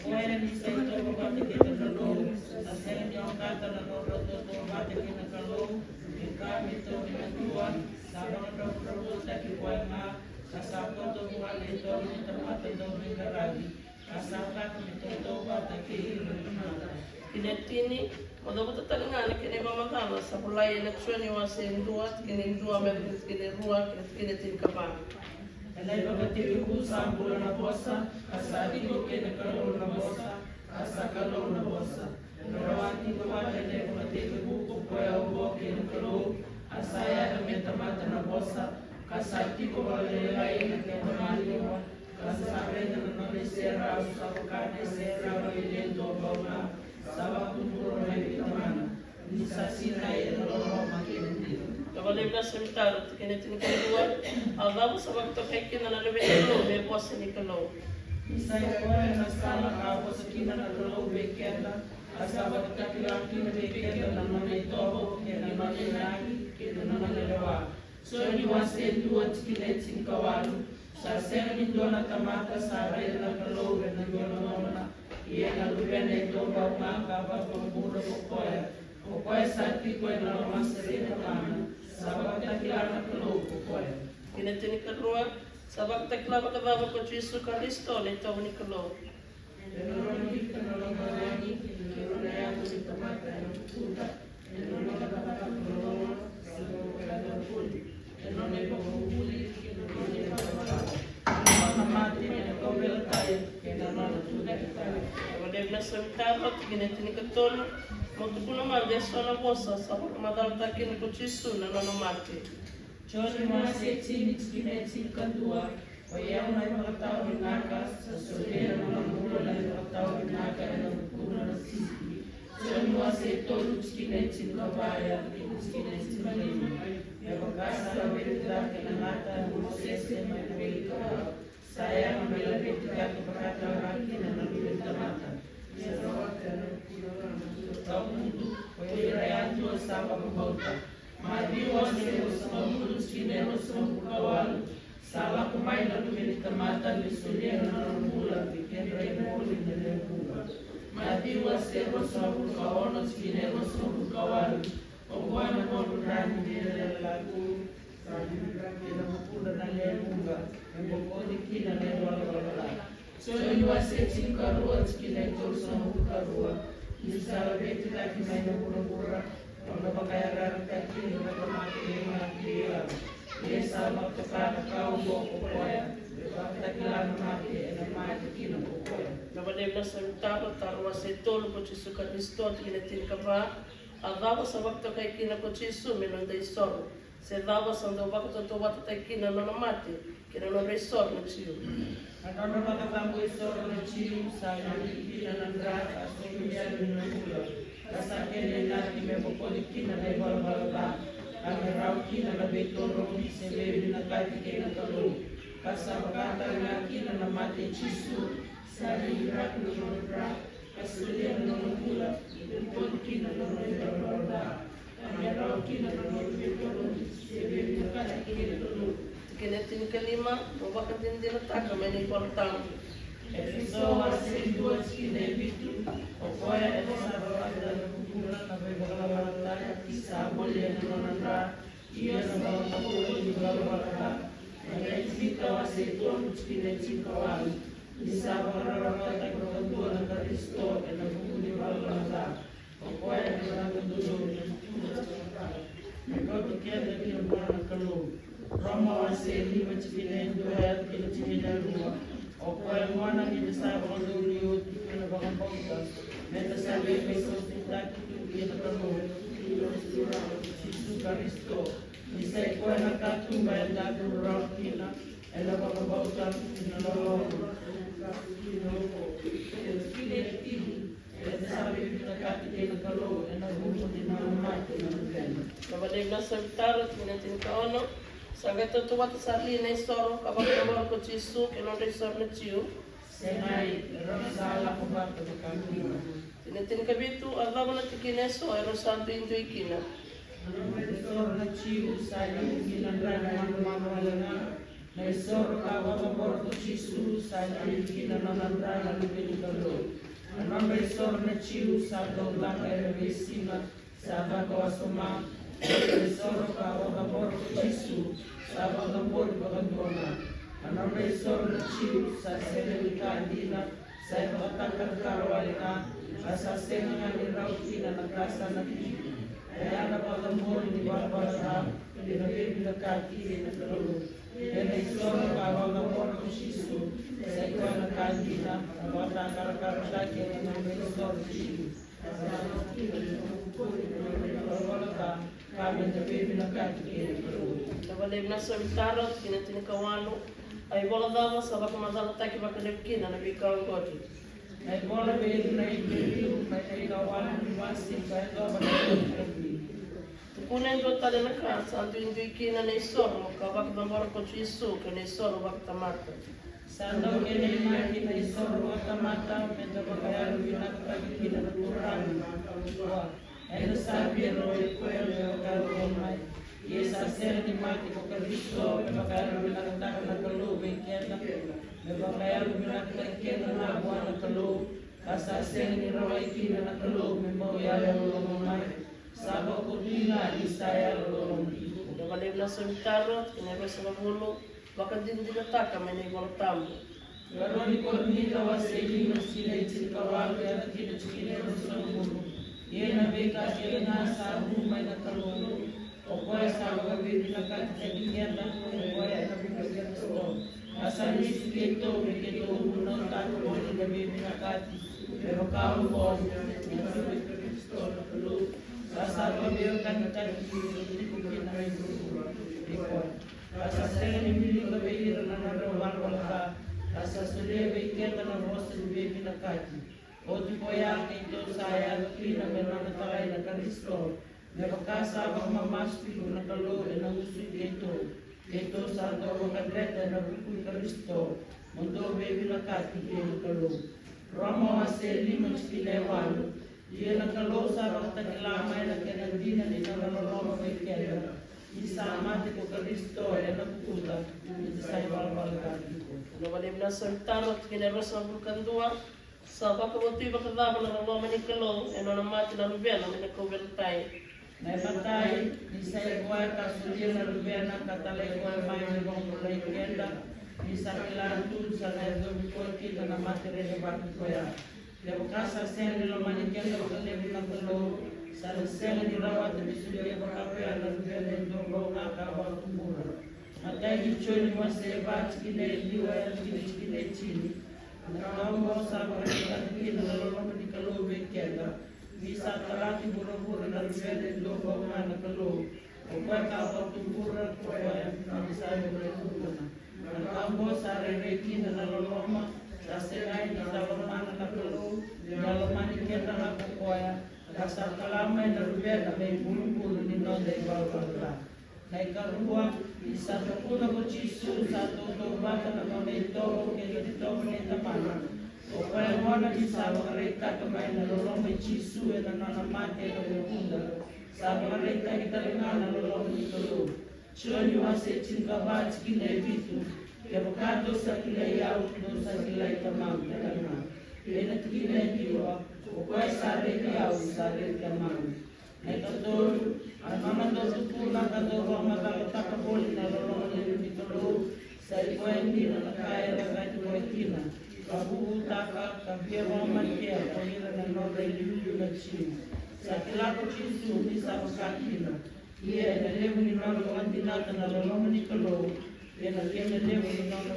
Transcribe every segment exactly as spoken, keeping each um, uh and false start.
Koya ni sa itovo vata kei na Kalou, sa sega ni okata na nodra tautauvata kei na Kalou me ka me tauri na dua, sa vakadravudravutaki koya ga, ka sa koto vua na itovo ni tamata dauveiqaravi, ka sa caka me tautauvata kei ira na tamata. Tikina e tini. Mo cavuta tale ga na kena ivakamacala sa volai ena Joni wase e dua, tikina e dua me yacova na tikina e rua kei na tikina e tinikava. Ena ivakatekivu sa bula na Vosa, ka sa tiko kei na Kalou na Vosa, ka sa Kalou na Vosa. Ena rawa tiko vata ena ivakatekivu ko koya oqo kei na Kalou, a sa yaco me tamata na Vosa, ka sa tiko vakalailai ena keda maliwa, ka sa raica na nona iserau sa vaka na iserau ni le duabau ga, sa vakudura mai vei Tamana. Ni sa sinai ena loloma kei na dina. Yoko levu na Samitaro, tikina e tinikadua. A cava sa vakatokai kina na luve ni Kalou me vosa ni Kalou? Ni sa i koya na sala ka vosa kina na Kalou vei keda, ka sa vakatakila kina vei keda na nona itovo kei na nona inaki kei na nona lewa. Joni wase e dua tikina e tinikawalu. Sa sega ni dua na tamata sa raica na Kalou ena dua na gauna, ia na Luvena e duabau ga ka vakabula ko koya. Ko koya sa tiko ena loma sara i Tamana, sa vakatakila na Kalou ko koya. Tikina e tinikarua. Sa vakatakila vakacava ko Jisu Karisito na itovo ni Kalou? Ena nona wilika na lomalagi kei na nona yaco me tamata ena vukuda, ena nona cakacaka loloma, sa dau vakayacora voli ena nona ivakavuvuli kei na nona ivalavala, na nona mate ena kauveilatai kei na nona tucake tale. Yoko levu na Samitaro, tikina e tinikatolu. Mo tukuna mada eso na vosa sa vakamacalataka kina ko Jisu na nona mate. Joni wase e tini tikina e tinikadua. O yau na ivakatawa vinaka, sa solia na noqu bula na ivakatawa vinaka ena vukudra na sipi. Joni wase e tolu tikina e tinikava kei na tikina e tinikalima. Me vaka sa laveti cake na gata i Mosese mai na veikau, sa yaga me laveti cake vakatalega kina na Luve ni tamata. Ni sa rawata ena vukudra na Turaga na Turaga tawamudu, ko ira yadua sa vakabauta. Maciu wase ruasagavulu tikina e ruasagavulu ka walu. Sa lako mai na Luve ni tamata me solia na nona bula vei kedra ivoli na lewe vuqa. Maciu wase ruasagavulu ka ono tikina e ruasagavulu ka walu. Oqo na vodo dra ni veiyalayalati, sa vivira kei na vukudra na lewe vuqa, me bokoci kina na ivalavala ca. Joni wase tinikarua tikina e tolusagavulu ka rua. Ni sa laveti cake mai na vuravura, au na vakayarayarataki ira na tamata me mate vei au. Ia sa vakatoka na ka oqo ko koya, me vakatakila na mate, ena mate kina ko koya. Yoko levu na Samitaro, taro wase tolu, ko Jisu Karisito, tikina tinikava. A cava sa vakatokai kina ko Jisu me noda isoro? Se cava sa dau vakatautauvatataki kina na nona mate kei na nodra isoro na Jiu? Na nodra vakacabo isoro na Jiu sa liuci kina na dra ka sobu yani na bula, ka sa kena inaki me bokoci kina na ivalavala ca, ka me rawa kina na veitodromi se veivinakati kei na Kalou, ka sa vaka tale ga kina na mate i Jisu, sa liviraki na nona dra, ka solia na nona bula me bokoci kina na nona ivalavala ca, ka me rawa kina na nona veitodromi se veivinakati kei na Kalou. Tikina tinikalima. Mo vakadinadinataka mai na iVola Tabu. Efeso wase dua tikina e vitu. O koya ena sa rawata na vukudra na veivakalalataki sa voli ena nona dra, ia na vakabauta ni ivalavala ca. Na Epita wase tolu tikina e tinikawalu. Ni sa vakararawataki vakadua na Karisito ena vuku ni valavala ca. O koya ena vakadodonu me kauti keda ki na vua na Kalou. Roma wase lima tikina e dua kei na tikina e rua. O koya gona ni da sa vakadonui oti ki na vakabauta, meda sa veivakasautitaki tu kei na Kalou ena vuku ni Turaga o Jisu Karisito. Ni sa i koya na katuba eda duru rawa kina ena vakabauta ki na loloma. Eda sa veivinakati kei na Kalou ena vuku ni nona mate na Luvena. Yoko levu na Samitaro, tikina tinikaono. Sa qai tautauvata sara li na isoro ka vakayacora ko Jisu kei na nodra isoro na Jiu? Segai, erau sa lako vata vakabibi. Tikina tinikavitu. A cava na tikina eso erau sa duidui kina? Na nodra isoro na Jiu sa liuci kina na dra ni manumanu wale ga. Na isoro ka vakacabora ko Jisu sa tini kina na nona dra na Luve ni Kalou. Na nodra isoro na Jiu sa dau caka ena veisiga, sa caka wasoma. Na isoro ka vakacabora ko Jisu sa vakacabori vakadua ga. Na nodra isoro na Jiu sa sega ni ka dina, sa ivakatakarakara wale ga, a sa sega ga ni rawa kina na ka sa nakiti. A yada vakacabori ni valavala ca kei na veivinakati kei na Kalou. Ena isoro ka vakacabora ko Jisu, sa i koya na ka dina, a vakatakarakarataki ena nona isoro Jiu. Ka me da veivinakati kei na Kalou. Vinaka vakalevu na Saumi taro, tikina tinikawalu. A ivola cava sa vakamacalataki vakalevu kina na veika oqori? Na ivola vei ira na Iperiu, na tinikawalu ni wase, ka yacova na Tukuna e dua tale na ka sa duidui kina na isoro ka vakacabora ko Jisu kei na isoro vakatamata. Sa dau kena inaki na isoro vakatamata me da vakayalovinakataki kina na Turaga. Eda sa via rawai koya me vakayalo mai. Ia sa sega ni mate ko Karisito me vakayalovinakataka na Kalou vei keda, me vakayalovinakataki keda ga vua na Kalou, ka sa sega ni rawai kina na Kalou me bau yalo loloma mai. Sa vakauti ga ni sa yalo loloma tiko. Vinaka vakalevu na Saumi taro, tikina e ruasagavulu, vakadinadinataka mai na iVola Tabu. Karua ni Korinica wase lima, tikina e tinikawalu, ena tikina e ruasagavulu. Ia na veika kece ga sa vu mai na Kalou, o koya sa vakaveivinakataki keda, o koya ena vuku i Karisito. A sa lesi keitou me keitou vunautaka voli na veivinakati, me vaka oqo, ni Jisu Karisito na Kalou. Ka sa vakaveiwekanitaki keitou tiko kina mai vuravura vei koya. Ka sa sega ni wilika vei ira na nodra ivalavala ca, ka sa solia vei keda na vosa ni veivinakati. Oti koya keitou sa yaco kina me nona talai na Karisito, me vaka sa vakamamasu tiko na Kalou ena gusui keitou. Keitou sa dau vakadreta ena vuku i Karisito, mo dou veivinakati kei na Kalou. Roma wase lima, tikina e walu. Ia na Kalou sa vakatakila mai na kena dina ni nona loloma vei keda, ni sa mate ko Karisito ena vukuda, ni da sa ivalavala ca tiko. Vinaka vakalevu na Saumi taro, tikina e ruasagavulu ka dua. Sa vakavotuya vakacava na loloma ni Kalou ena nona mate na Luvena mai na kauveilatai? Na imatai, ni sa i koya ka solia na Luvena ka talai koya mai me vakabulai keda, ni sa kila tu ni sa na yacovi koya kina na mate rerevaki koya. Kevaka sa sega ni lomani keda vakalevu na Kalou, sa na sega ni rawata me solia vakakoya na Luvena e dua bau ga ka vakatubura. Matai ni Joni wase va, tikina e ciwa, e na tikina e tini. Na ka oqo sa vakaraitaka kina na loloma ni Kalou vei keda, ni sa tara ki vuravura na Luvena e dua bau ga na Kalou. O koya ka vakatubura, o koya me sa dua na tukuna. Na ka oqo sa rairai kina na loloma, sa sega ni sa lomana na Kalou, ni a lomani keda ga ko koya, ka sa tala mai na Luvena me ibulubulu ni noda ivalavala ca. Na ikarua, ni sa tukuna ko Jisu sa tautauvata na nona itovo kei na itovo nei Tamana. O koya gona ni sa vakaraitaka mai na loloma i Jisu ena nona mate ena vukuda, sa vakaraitaki tale ga na loloma ni Kalou. Joni wase tinikava, tikina e vitu. Kevaka dou sa kilai au, dou sa kilai Tamaqu talega. Ena tikina e ciwa, o koya sa raici au sa raici Tamaqu. Na ikatolu, a nona dau tukuna ka dau vakamacalataka voli na loloma levu ni Kalou, sa i koya dina na ka e cakacakataki koya kina, ka vuvutaka, ka via vakamatea ko ira na nodra iliuliu na Jiu. Sa kila ko Jisu ni sa vaka kina. Ia ena levu ni nona vakadinata na loloma ni Kalou, kei na kena levu ni nona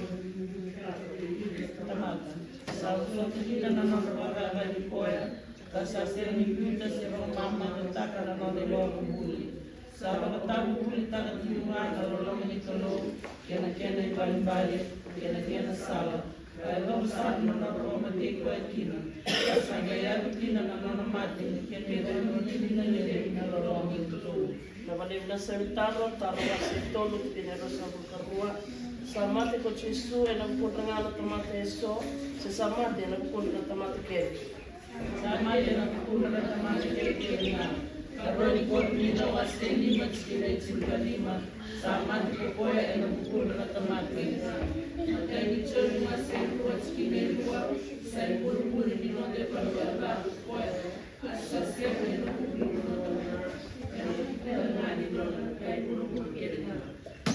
tamata, sa vosota kina na nona vakacacani koya, ka sa sega ni biuta se vakamamadataka na nona ivakavuvuli. Sa vakatavuvulitaka tiko ga na loloma ni Kalou, kei na kena ibalebale, kei na kena sala. Ka yacova sara na nona vakamatei koya kina, ka sa qai yaco kina na nona mate, kei na ivakadinadina lelevi na loloma ni Kalou. Na valevu na Saumi taro, taro wase tolu, tikina e ruasagavulu ka rua. Sa mate ko Jisu ena vukudra ga na tamata eso, se sa mate ena vukudra na tamata kece? Sa mate ena vukudra na tamata kece ga. Karua ni Korinica wase lima tikina e tinikalima. Sa mate ko koya ena vukudra na tamata. Matai ni Joni wase rua tikina e rua. Sa ivurevure ni noda ivalavala ca ko koya. A sa sega ena vukudra na tamata. Ena vukudra ga ni nona kai vuravura kece ga.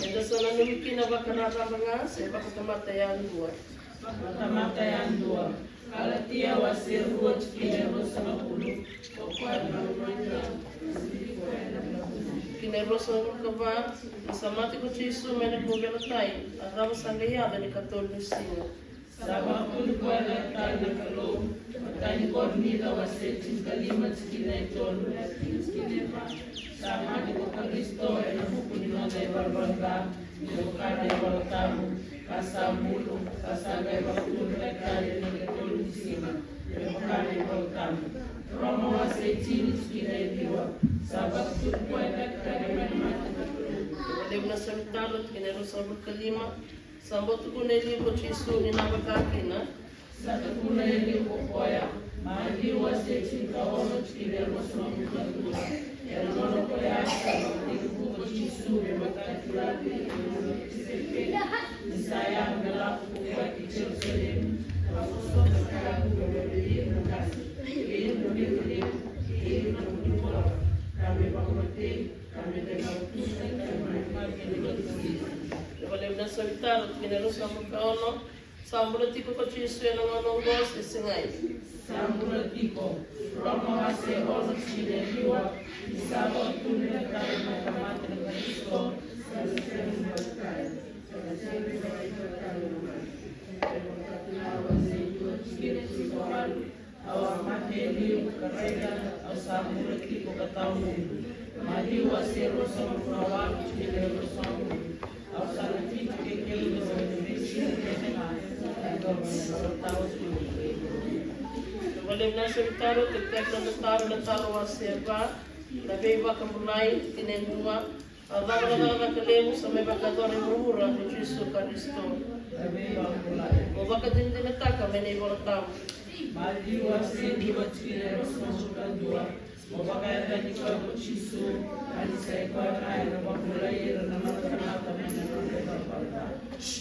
Eda sa nanumi kina vakararaba ga se vakatamata yadua. Vakatamata yadua. Kalatia wase rua tikina e ruasagavulu. Tikina e ruasagavulu ka va. Ni sa mate ko Jisu mai na kauveilatai, a cava sa qai yaco ena ikatolu ni siga? Sa vakaturi koya na Kalou. Matai ni Korinica wase tinikalima tikina e tolu. Sa mate ko Karisito ena vuku ni noda ivalavala ca, me vaka na iVola Tabu, ka sa bulu, ka sa qai vakaturi koya tale ena ikatolu ni siga, me vaka na iVola Tabu. Roma wase tini tikina e ciwa. Sa vakaturi koya tale mai na mate. Levu na Samitaro tikina e ruasagavulu ka lima. Sa bau tukuna e liu ko Jisu ni na vaka kina. Sa tukuna e liu ko koya. Maciu wase tinikaono tikina e ruasagavulu ka dua. Ena gauna koya sa vakatiki vuku ko Jisu me vakataki lavi ena gauna ni Tisaipeli. Ni sa yaco me lako ko koya ki Jerusalemi. Ka vosota ka yaco me vakaveiliga na qase kei ira na levulevu kei ira na vutuka, ka me vakamatei. Ena Vakatakila tikina e ruasagavulu ka ono. Sa bula tiko ko Jisu ena gauna oqo se segai? Sa bula tiko. Roma wase ono tikina e ciwa. Ni sa vakaturi koya tale mai na mate ko Karisito. Sa sega ni vakataki. Sa sega ni vakataki. Ena Vakatakila wase ciwa tikina e tinikawalu. Au a mate e liu ka raica, au sa bula tiko ka tawa mudu. Maciu wase ruasagavulu ka walu tikina e ruasagavulu. Au sa na tiko kei kemudou ena veisiga kece ga. Ena dua na tawa tiko. Ena Vakatakila na Samitaro, tekiteki na Samitaro, na taro wase va, na veivakabulai, tikina e dua. A cava na cakacaka levu sa mai vakayacora e vuravura ko Jisu Karisito? Mo vakadinadinataka mai na iVola Tabu. Maciu wase ciwa tikina e ruasagavulu ka dua. Mo vakayacani koya ko Jisu, a ni sa i koya ga ena vakabulai ira na nona tamata mai na nodra ivalavala ca.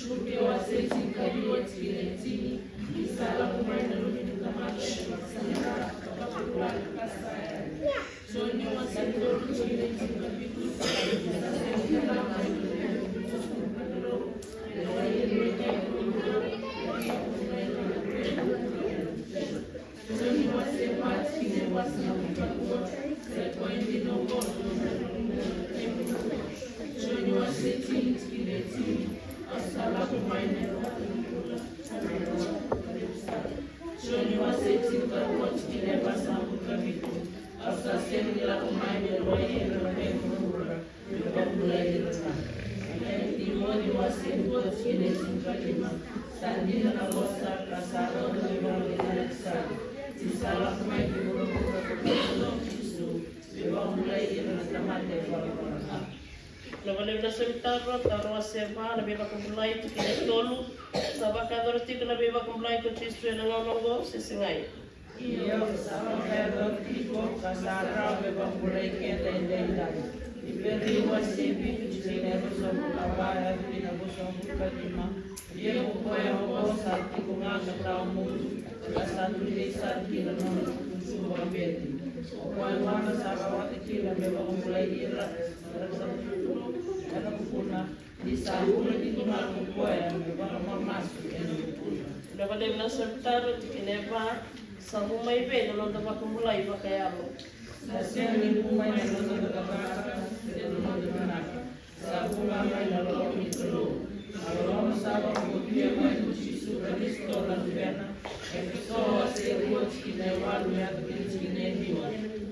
Luke wase tinikaciwa tikina e tini. Ni sa lako mai na Luvena ni tamata ena vakasaqara ka vakabula na ka sa yali. Joni wase tinikarua tikina e vasagavulu ka vitu. Au sa sega ni lako mai me lewai ira na kai vuravura, meu vakabulai ira ga. Matai ni Timoci wase dua tikina e tinikalima. Sa dina na vosa ka sa rauta me vakavinavinaka sara. Ni sa lako mai ki vuravura ko Jisu, meu vakabulai ira na tamata e valavala ga. Na valevu na Samitaro, taro wase va, na veivakabulai tikina e tolu. Sa vakayacora tiko na veivakabulai ko Jisu ena gauna oqo se segai? Io, sa vakayacora tiko, ka sa rawa me vakabulai keda edaidai. Iperiu wase vitu tikina e ruasagavulu ka va yaco ki na ruasagavulu ka lima. Ia ko koya oqo sa tiko ga ka tawa mudu, ka sa dui lai sara kina na nona tukutuku vakabete. O koya gona sa rawata kina me vakabulai ira era sa tutu ena vukuna, ni sa bula tiko ga ko koya me vakamamasu ena vukuna. Na valevu na Samitaro tikina e va. Sa vu mai vei na noda vakabulai vakayalo? Sa sega ni vu mai na noda cakacaka se na noda vinaka. Sa vu ga mai na loloma ni Kalou. Na loloma sa vakabautia mai ko Jisu Karisito na Luvena. Efeso wase rua tikina e walu me yaco ki na tikina e lima.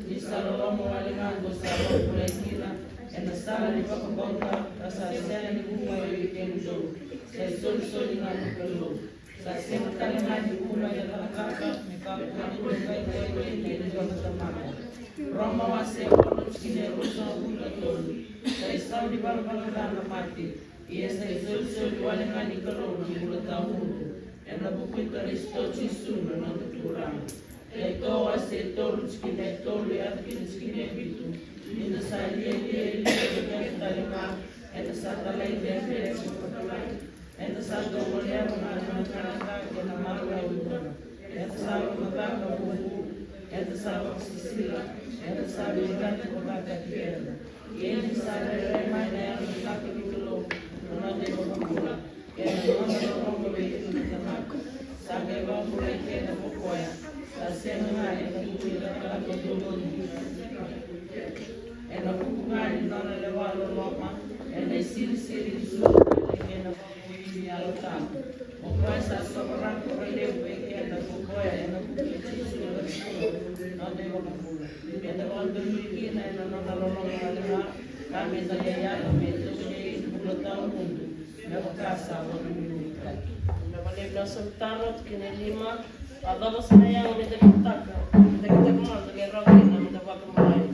Ni sa loloma wale ga qo sa vakabulai kina ena sala ni vakabauta, ka sa sega ni vu mai vei kemudou. Sa isolisoli ga ni Kalou. Sa sega tale ga ni vu mai na cakacaka me kakua ni vakaikoya kina e dua na tamata. Roma wase ono tikina e ruasagavulu ka tolu. Sa isau ni valavala ca na mate, ia sa isolisoli wale ga ni Kalou na bula tawamudu ena vuku i Karisito Jisu na noda Turaga. Ito wase e tolu, tikina e tolu e yaco ki na tikina e vitu. Ni da sa lialia e liu na kena tali ga, eda sa talai dredre ena vakatalai. Eda sa tovolea na matanataka kei na marau e dua. Eda sa vakacaka vuvu. Eda sa vakasisila. Eda sa veicati vakataki keda. Ia ni sa rere mai na Yalo Tabu ni Kalou, na noda iVakabula, kei na nona loloma vei ira na tamata, sa qai vakabulai keda ko koya. Sa sega ga ena vuku ni cakacaka dodonu, ena vuku ga ni nona lewa loloma, ena isirisiri ni sulu tale kei na vakavoui ni Yalo Tabu. O koya sa sovaraka vakalevu vei keda ko koya ena vuku i Jisu Karisito, noda iVakabula. Eda vakadonui kina ena nona loloma malewa, ka meda qai yaco me tokoni ena bula tawamudu, me vaka sa vakanuinuitaki. Na Vakaevisa na Saumi taro, tikina e lima. Yacova sa na yaga meda kitaka, meda kitaka mada me rawa kina meda vakabulai.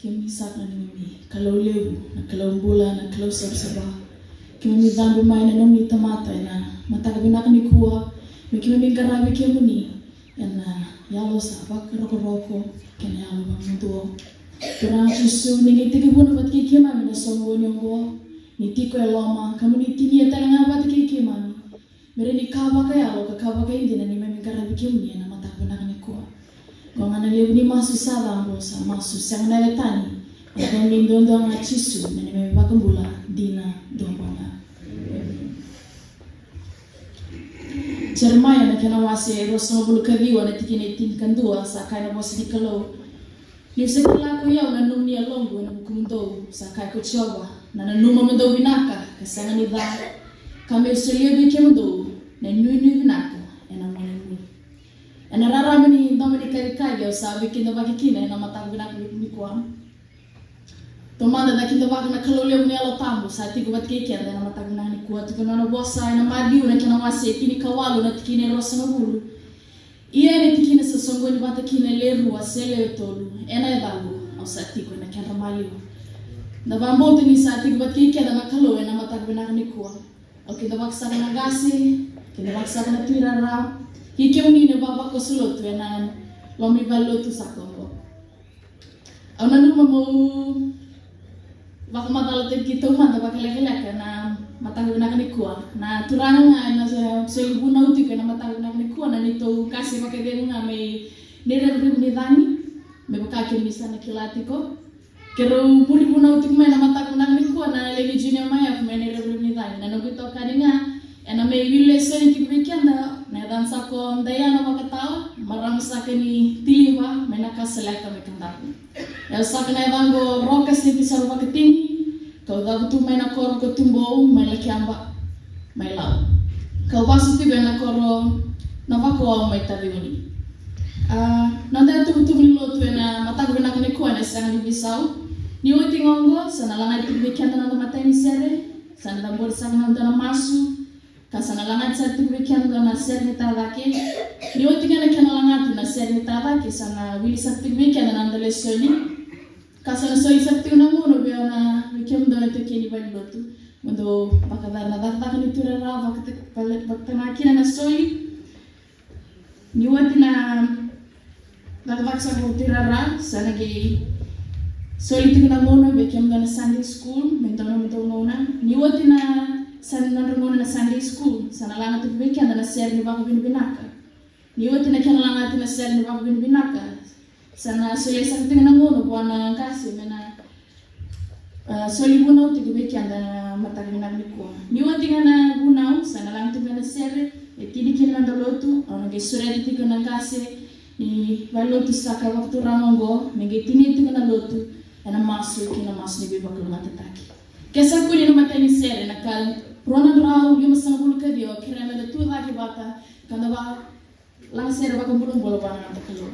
Kemuni saka na neimami Kalou levu, na Kalou bula, na Kalou savasava. Keimami cabe mai na nomuni tamata ena mataka vinaka nikua, me keimami qaravi kemuni ena yalo sa vakarokoroko kei na yalo vakamuduo. Turaga Jisu, ni qai tekivuna vata kei keimami na soqoni oqo, ni tiko e loma, ka mo ni tinia tale ga vata kei keimami. Me rawa ni ka vakayalo ka ka vakaidina ni keimami qaravi kemuni ena mataka vinaka nikua. Qo ga na levu ni masu sa cabo, sa masu sega na yaca tani. Ena yaca duadua ga Jisu, na neimami iVakabula dina duadua ga. Jeremaia na kena wase e ruasagavulu ka ciwa, na tikina e tinikadua, sa kaya na vosa ni Kalou: Niu sa kila koi au na nomuni yaloqu ena vukumudou, sa kaya ko Jiova, na nanuma mo dou vinaka ka sega ni ca, ka me'u solia vei kemudou na inuinui vinaka ena gauna ni bula. Ena rarama ni domo ni kacikaci au sa veikidavaki kina ena mataka vinaka nikua. Taumada da kidavaka na Kalou levu na Yalo Tabu sa tiko vata kei keda ena mataka vinaka nikua. Tukuna na vosa ena Maciu na kena wase e tinikawalu, na tikina e ruasagavulu. Ia ena tikina sa soqoni vata kina e le rua se lewe tolu ena yacaqu, au sa tiko ena kedra maliwa. Da vakabauta ni sa tiko vata kei keda na Kalou ena mataka vinaka nikua. Au kidavaka saka na qase, kidavaka saka na tuirara, kei kemuni na ivavakoso lotu ena loma ni valenilotu saka oqo. Au nanuma meu vakamacalataki taumada vakalekaleka na mataka vinaka nikua. Na turaga ga ena so-, soli vunau tiko ena mataka vinaka nikua, na neitou qase vakacegu ga mai Nairevurevu ni Cagi, me vaka kemuni sa na kila tiko. Keirau muri vunau tiko mai na mataka vinaka nikua na lewe ni Junior Mayafu mai Nairevurevu ni Cagi. Na noqu itokani ga ena mai veiwilesoni tiko vei keda, na yacana saka o Daiana Vakatawa, marama saka ni Tiliva mai Nakasaleka mai Kadavu. Au saka na yacaqu o Roka Seti Salavakatini, kau cavutu mai na koro ko Tubou mai Lakeba mai Lau. Kau vasu tiko ena koro Navakawau mai Taveuni. A, noda tuvatuva ni lotu ena mataka vinaka nikua ena sega ni veisau. Ni oti ga oqo, sa na lagati tiko vei keda na noda matai ni sere, sa na cabori saka na noda masu, ka sa na lagati saka tiko vei keda na sere ni tacake. Ni oti ga na kena lagati na sere ni tacake, sa na wili saka tiko vei keda na noda lesoni. Ka sa na soli saka tiko na gauna vei au na, vei kemudou na itaukei ni valenilotu. Mo dou vakacara na cakacaka ni tuirara, vakata-, vale-, vakatana kina na soli. Ni oti na cakacaka sa vo tuirara, sa na qai soli tiko na gauna vei kemudou na Sunday school, me dua na nomudou gauna. Ni oti na Sun-, nodra gauna na Sunday school, sa na laga tiko vei keda na sere ni vakavinavinaka. Ni oti na kena lagati na sere ni vakavinavinaka, sa na solia saka tiko na gauna vua na qase me na, a, soli vunau tiko vei keda na mataka vinaka nikua. Ni oti ga na vunau, sa na laga tiko na sere e tini kina na noda lotu, au na qai sureta tiko na qase ni valenilotu saka vakaturaga oqo, me qai tinia tiko na lotu ena masu kei na masu ni veivakalougatataki. Ke sa kune na matai ni sere, na ka rua na drau limasagavulu ka ciwa, kerea meda tu cake vata, ka da va laga sere vakabulabula vua na noda Kalou.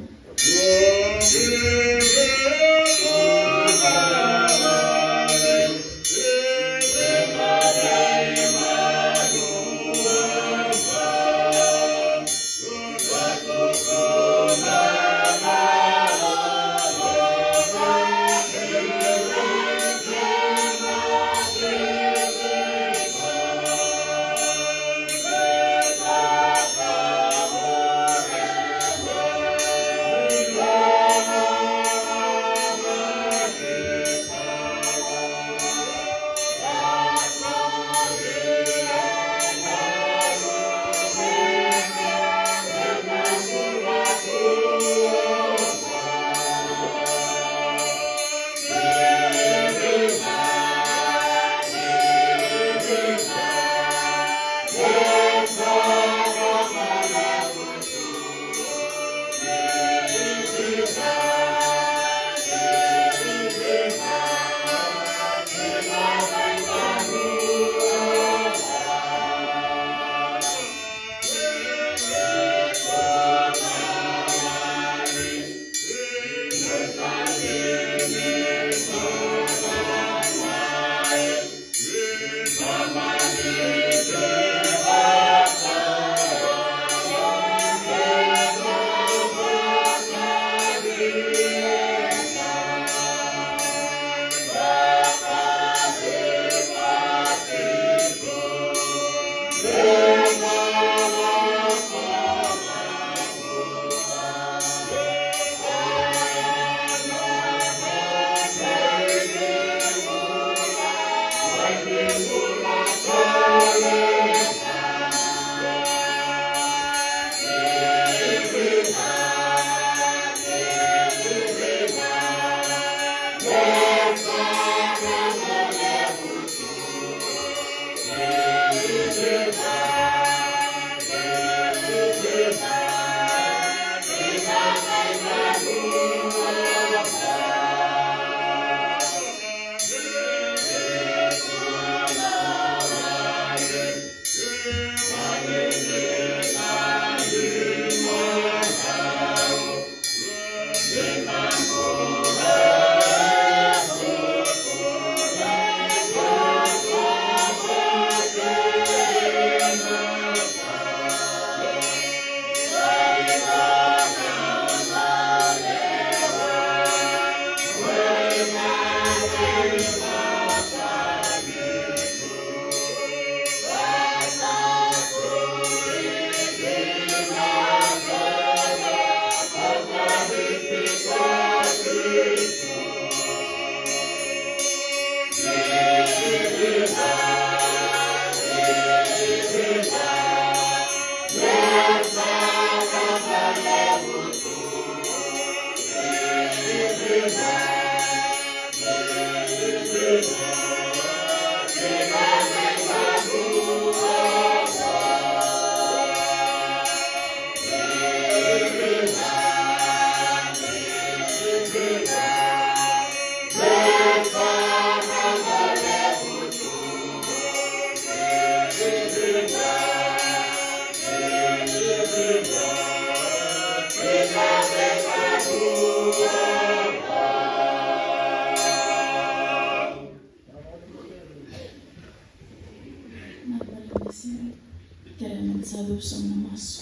Sa na masu.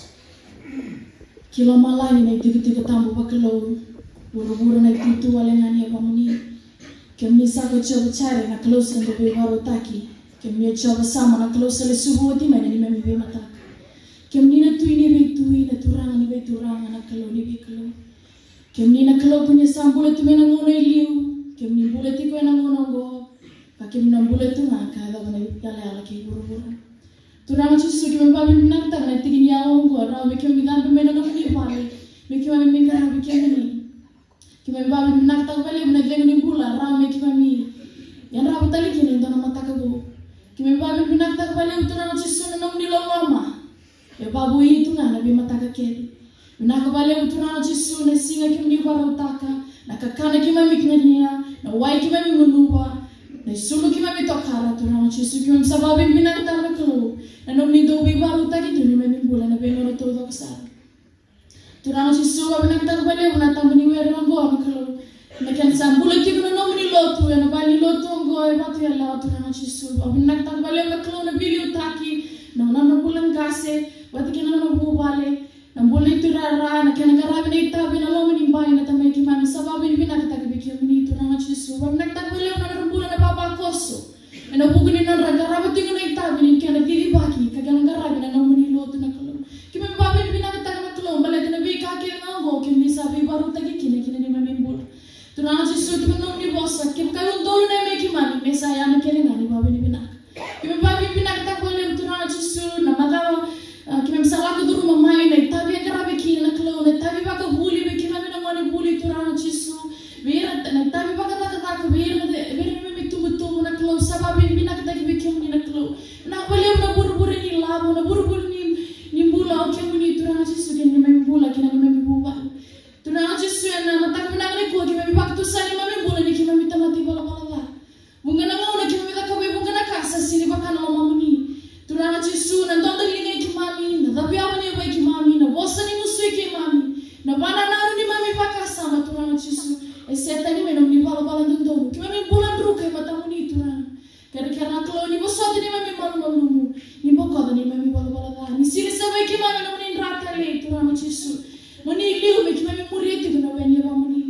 Ki lomalagi na itikotiko tabu vakalou, vuravura na itutu wale ga ni yavamuni. Kemuni sa ko Jiova Jaire, na Kalou sa da veivakarautaki. Kemuni o Jiova Sama, na Kalou sa lesuva oti mai na neimami veimataka. Kemuni na Tui ni veitui, na Turaga ni veituraga, na Kalou ni veikalou. Kemuni na Kalou ko ni sa bula tu mai na gauna e liu, kemuni bula tiko ena gauna oqo, ka kemuni na bula tu ga ka yacova na iyalayala kei vuravura. Turaga Jisu, keimami vakavinavinakataka na tiki ni aua oqo, rawa me keimami cabe mai na nomuni vale, me keimami mai qaravi kemuni. Keimami vakavinavinakataka vakalevu na cegu ni bula, rawa me keimami yadrava tale kina e dua na mataka vou. Keimami vakavinavinakataka vakalevu Turaga Jisu na nomuni loloma. E vakavoui tu ga na veimataka kece. Vinaka vakalevu Turaga Jisu na siga keimami vakarautaka, na kakana keimami kania, na wai keimami gunuva, na isulu keimami tokara Turaga Jisu keimami sa vakavinavinakataka na Kalou. Na nomuni dau veivakarautaki tu neimami bula na veigauna taucoko sara. Turaga Jisu, vakavinavinakataka vakalevu na tabu ni were oqo na Kalou. Na kena sa bula tiko na nomuni lotu, ena vale ni lotu oqo e Vatuyalewa Turaga Jisu. Vakavinavinakataka vakalevu na Kalou na veiliutaki, na nona bula qase, vata kei na nona vuvale, na bula ni tuirara, na kena qaravi na itavi ena loma ni bai na Tamai keimami sa vakavinavinakataka vei kemuni Turaga Jisu. Vakavinavinakataka vakalevu na nodra bula na vavakoso. Ena vuku ni nodra qarava tiko na itavi ni kena cicivaki ka kena qaravi na nomuni lotu na Kalou. Keimami vakavinavinakataka na Kalou baleta na veika kece ga oqo keimami sa veivakarautaki kina kina neimami bula. Turaga Jisu, tiko na nomuni vosa, kevaka e udolu na yamai keimami me sa yaga kece ga ni vakavinavinaka. Keimami vakavinavinakataka vakalevu Turaga Jisu na macawa, a, keimami sa lako curuma mai na itavi e qaravi kina na Kalou, na itavi vakavuli vei keimami na gone vuli Turaga Jisu. Vei ira na itavi vakacakacaka, vei ira na, vei ira na neimami tubutubu na Kalou, sa vakavinavinakataki vei kemuni na Kalou. Vinaka vakalevu na vurevure ni lavo, na vurevure ni, ni bula o kemuni Turaga Jisu kei na neimami bula kei na neimami vuvale. Turaga Jisu ena mataka vinaka nikua keimami vakatusa neimami bula ni keimami tamata ivalavala ca. Vuqa na gauna keimami cakava e vuqa na ka sa sini vaka na lomamuni. Turaga Jisu, na dodoliga i keimami, na cavuyavu ni yavai keimami, na vosa ni gusui keimami, na vakanananu neimami vakasama, Turaga Jisu, e sega tani mai na nomuni valavala dodonu. Keimami bula druka e matamuni, Turaga. Kerekere na Kalou ni vosota neimami malumalumu, ni bokoca neimami valavala ca, ni sili sara vei keimami na nomuni dra talei, Turaga Jisu. Mo ni liu me keimami muria tiko na wai ni yavamuni.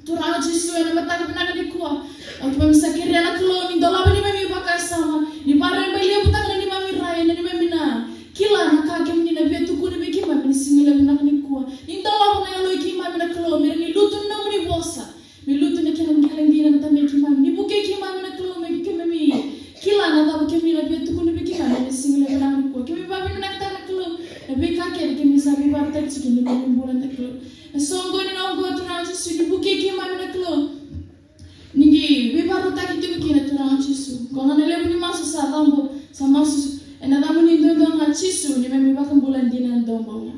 Turaga Jisu, ena mataka vinaka nikua, o keimami sa kerea na Kalou ni dolava neimami vakasama, ni vakarabailevutaka na neimami rai, na neimami na kila na ka kemuni na via tukuna vei keimami ni siga levu vinaka nikua. Ni dolava na yalo i keimami na Kalou, me ra ni lutu na nomuni vosa, me lutu na kena qele dina na tamai keimami, ni vukei keimami na Kalou, me keimami kila na cava kemuni na via tukuna vei keimami ni siga levu vinaka nikua. Keimami vakavinavinakataka na Kalou, na veika kece kemuni sa veivakarautaki tiko ni neimami bula na Kalou. E so oqo ni na oqo Turaga Jisu, ni vukei keimami na Kalou. Ni qai veivakarautaki tiko kina Turaga Jisu. Ko ga na levu ni masu sa cabo, sa masu ena yacamuni duadua ga Jisu, neimami iVakabula dina duabau ga.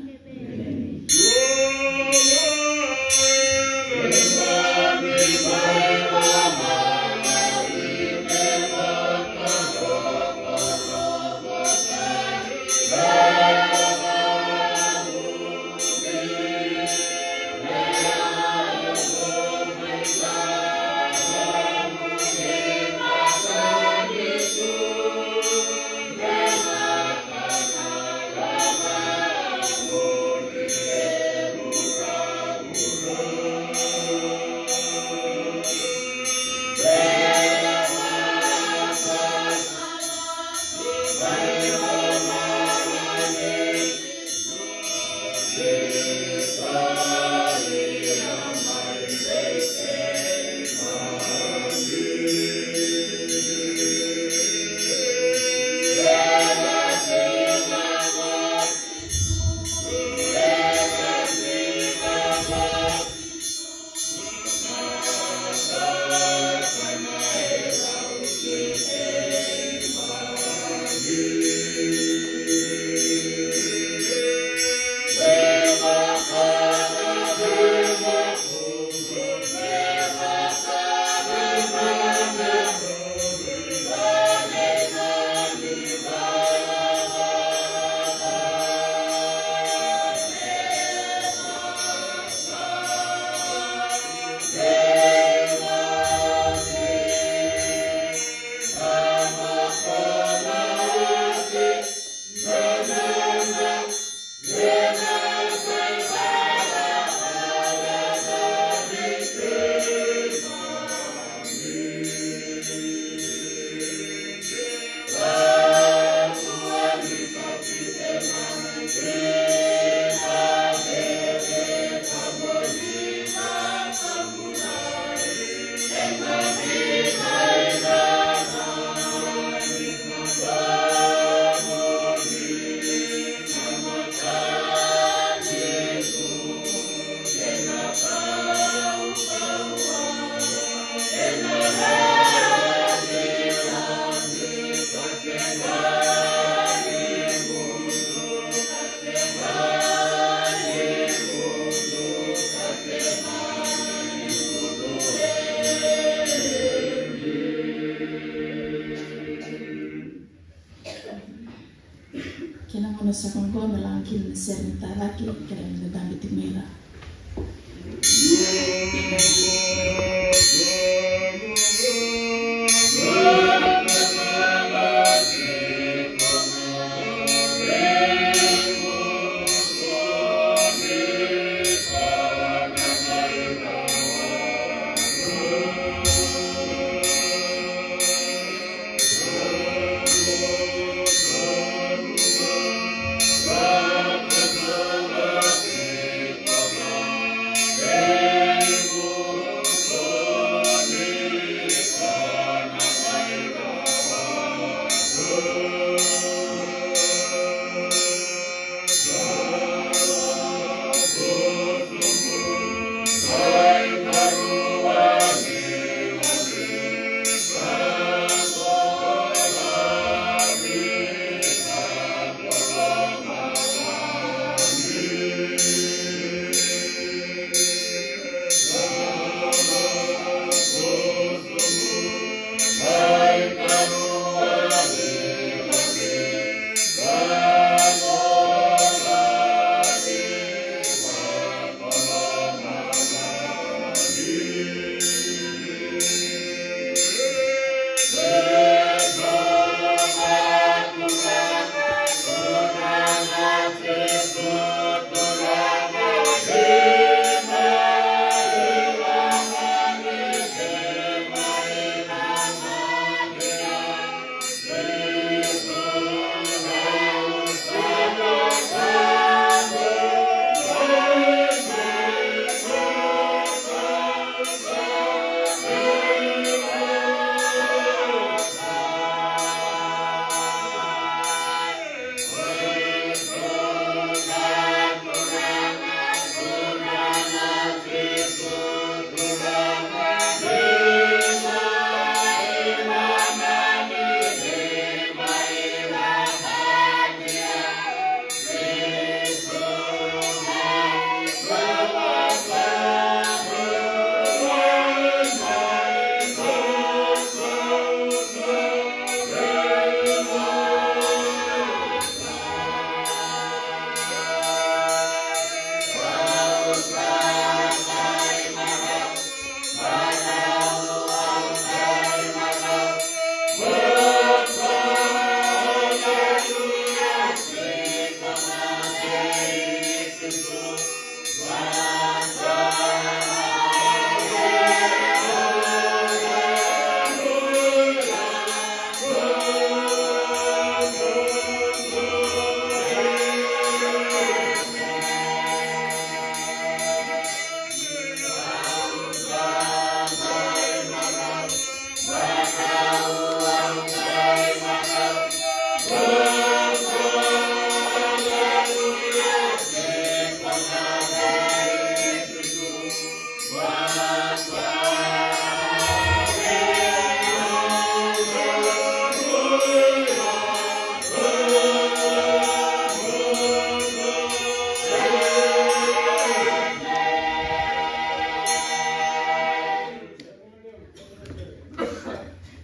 Sa qo me lako kina na sere ni tacake, kerea me da dabe tiko mai ra.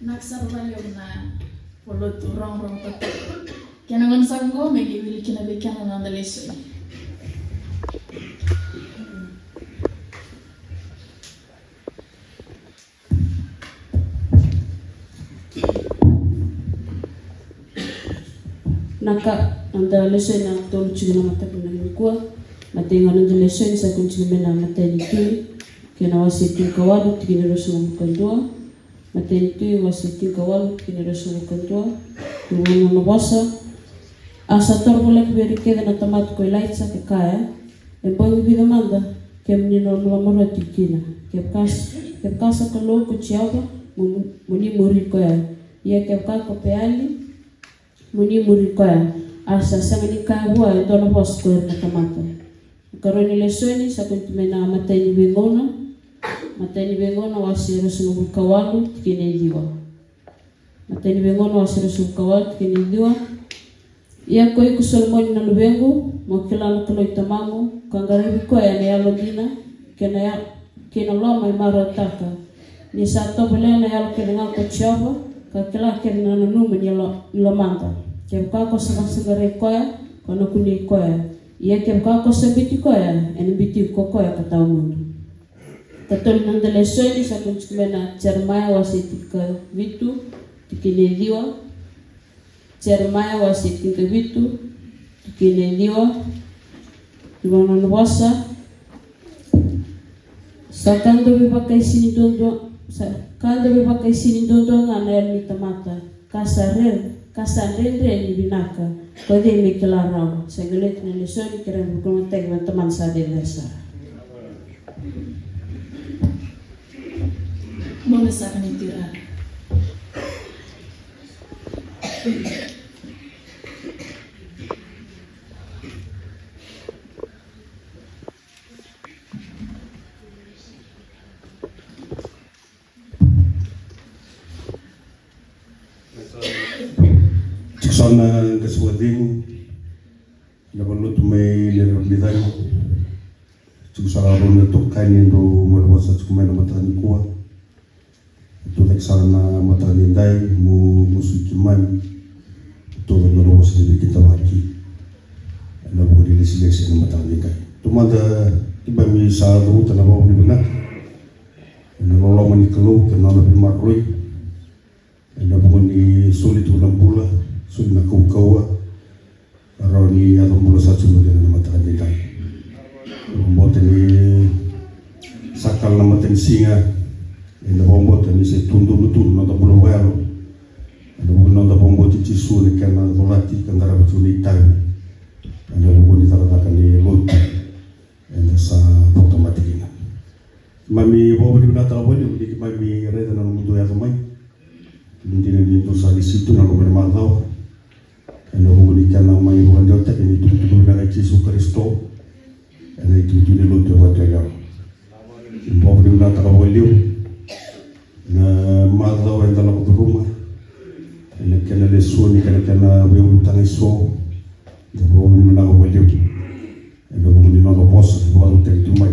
Na ka sara valevu na valotu rogorogo totoka. Kena gauna saka qo me qai wili kina vei keda na noda lesoni. Na ka, noda lesoni na tolu tiko na mataka ni nikua. Matai ga noda lesoni sa kune tiko mai na Matai ni Tui, kei na wase tinikawalu, tikina ruasagavulu ka dua. Matai ni Tui wase tinikawalu, tikina ruasagavulu ka dua. Tukuna na vosa: A sa toro voleka vei ira kece na tamata ko Ilaija, ka kaya, e bogi vica mada kemuni na lomaloma roti kina? Kevaka, kevaka sa Kalou ko Jiova, mo, mo ni muri koya. Ia kevaka ko Peali, mo ni muri koya. A sa sega ni kaya vua e dua na vosa ko ira na tamata. Na ikarua ni lesoni sa kune tiko mai na Matai ni Veigauna. Matai ni Veigauna wase ruasagavulu ka walu, tikina e ciwa. Matai ni Veigauna wase ruasagavulu ka walu, tikina e ciwa. Ia ko iko Solomoni na luvequ, mo kila na Kalou i tamamu, ka qaravi koya ena yalo dina, kei na ya-, kei na loma e marautaka. Ni sa tovolea na yalo kece ga ko Jiova, ka kila kece na nanuma ni lo-, ni lomada. Kevaka ko sa vakasaqarai koya, ko na kunei koya. Ia kevaka ko sa biuti koya, ena biuti iko ko koya ka tawa mudu. Katolu na noda lesoni sa kune tiko mai na Jeremaia wase tinikavitu, tikina e ciwa. Jeremaia wase tinikavitu, tikina e ciwa. Dua na nona vosa. Sa ka dau veivakaisini duadua, sa ka dau veivakaisini duadua ga na yalo ni tamata, ka sa re, ka sa dredre ni vinaka. Ko cei me kila rawa? Sa qai lotu na lesoni, kerea na vakalougatataki vei na Tamana sa cecere sara. Mona saka ni tira. Tiko sara na qase vakacegu na valenilotu mai Nairobi ni cagi. Tiko sara na itokani drau mai vosa tiko mai na mataka nikua. Tucake sara na mataka nidai, mo musu keimami. Tucake na vosa ni veikidavaki ena vuku ni lesilesi ena mataka nidai. Taumada keimami sa cavuta na vakavinavinaka ena loloma ni Kalou kei na nona veimaroroi ena vuku ni soli tu na bula, soli na kaukauwa, rawa ni yaco bula sa tu mai kina na mataka nidai. Vakabauta ni sa kala na matanisiga, eda vakabauta ni se tu donu tu na noda bula vakayalo ena vuku ni noda vakabauti Jisu, na kena colati ka qarava tu na itavi ena vuku ni cakacaka ni lotu eda sa vakatamata kina. Keimami vakavinavinakataka vakalevu ni keimami raica na nomudou yaco mai. Ni dina ni dou sa lesi tu na loma ni macawa ena vuku ni kena mai vakadewataki na itukutuku vinaka i Jisu Karisito ena itukutuku ni lotu e Vatuyalewa. Keimami vakavinavinakataka vakalevu na macawa eda lako curuma ena kena lesoni, kena, kena veiulutaga eso. Keimami vakavinavinaka vakalevu ena vuku ni nona vosa e vakarautaki tu mai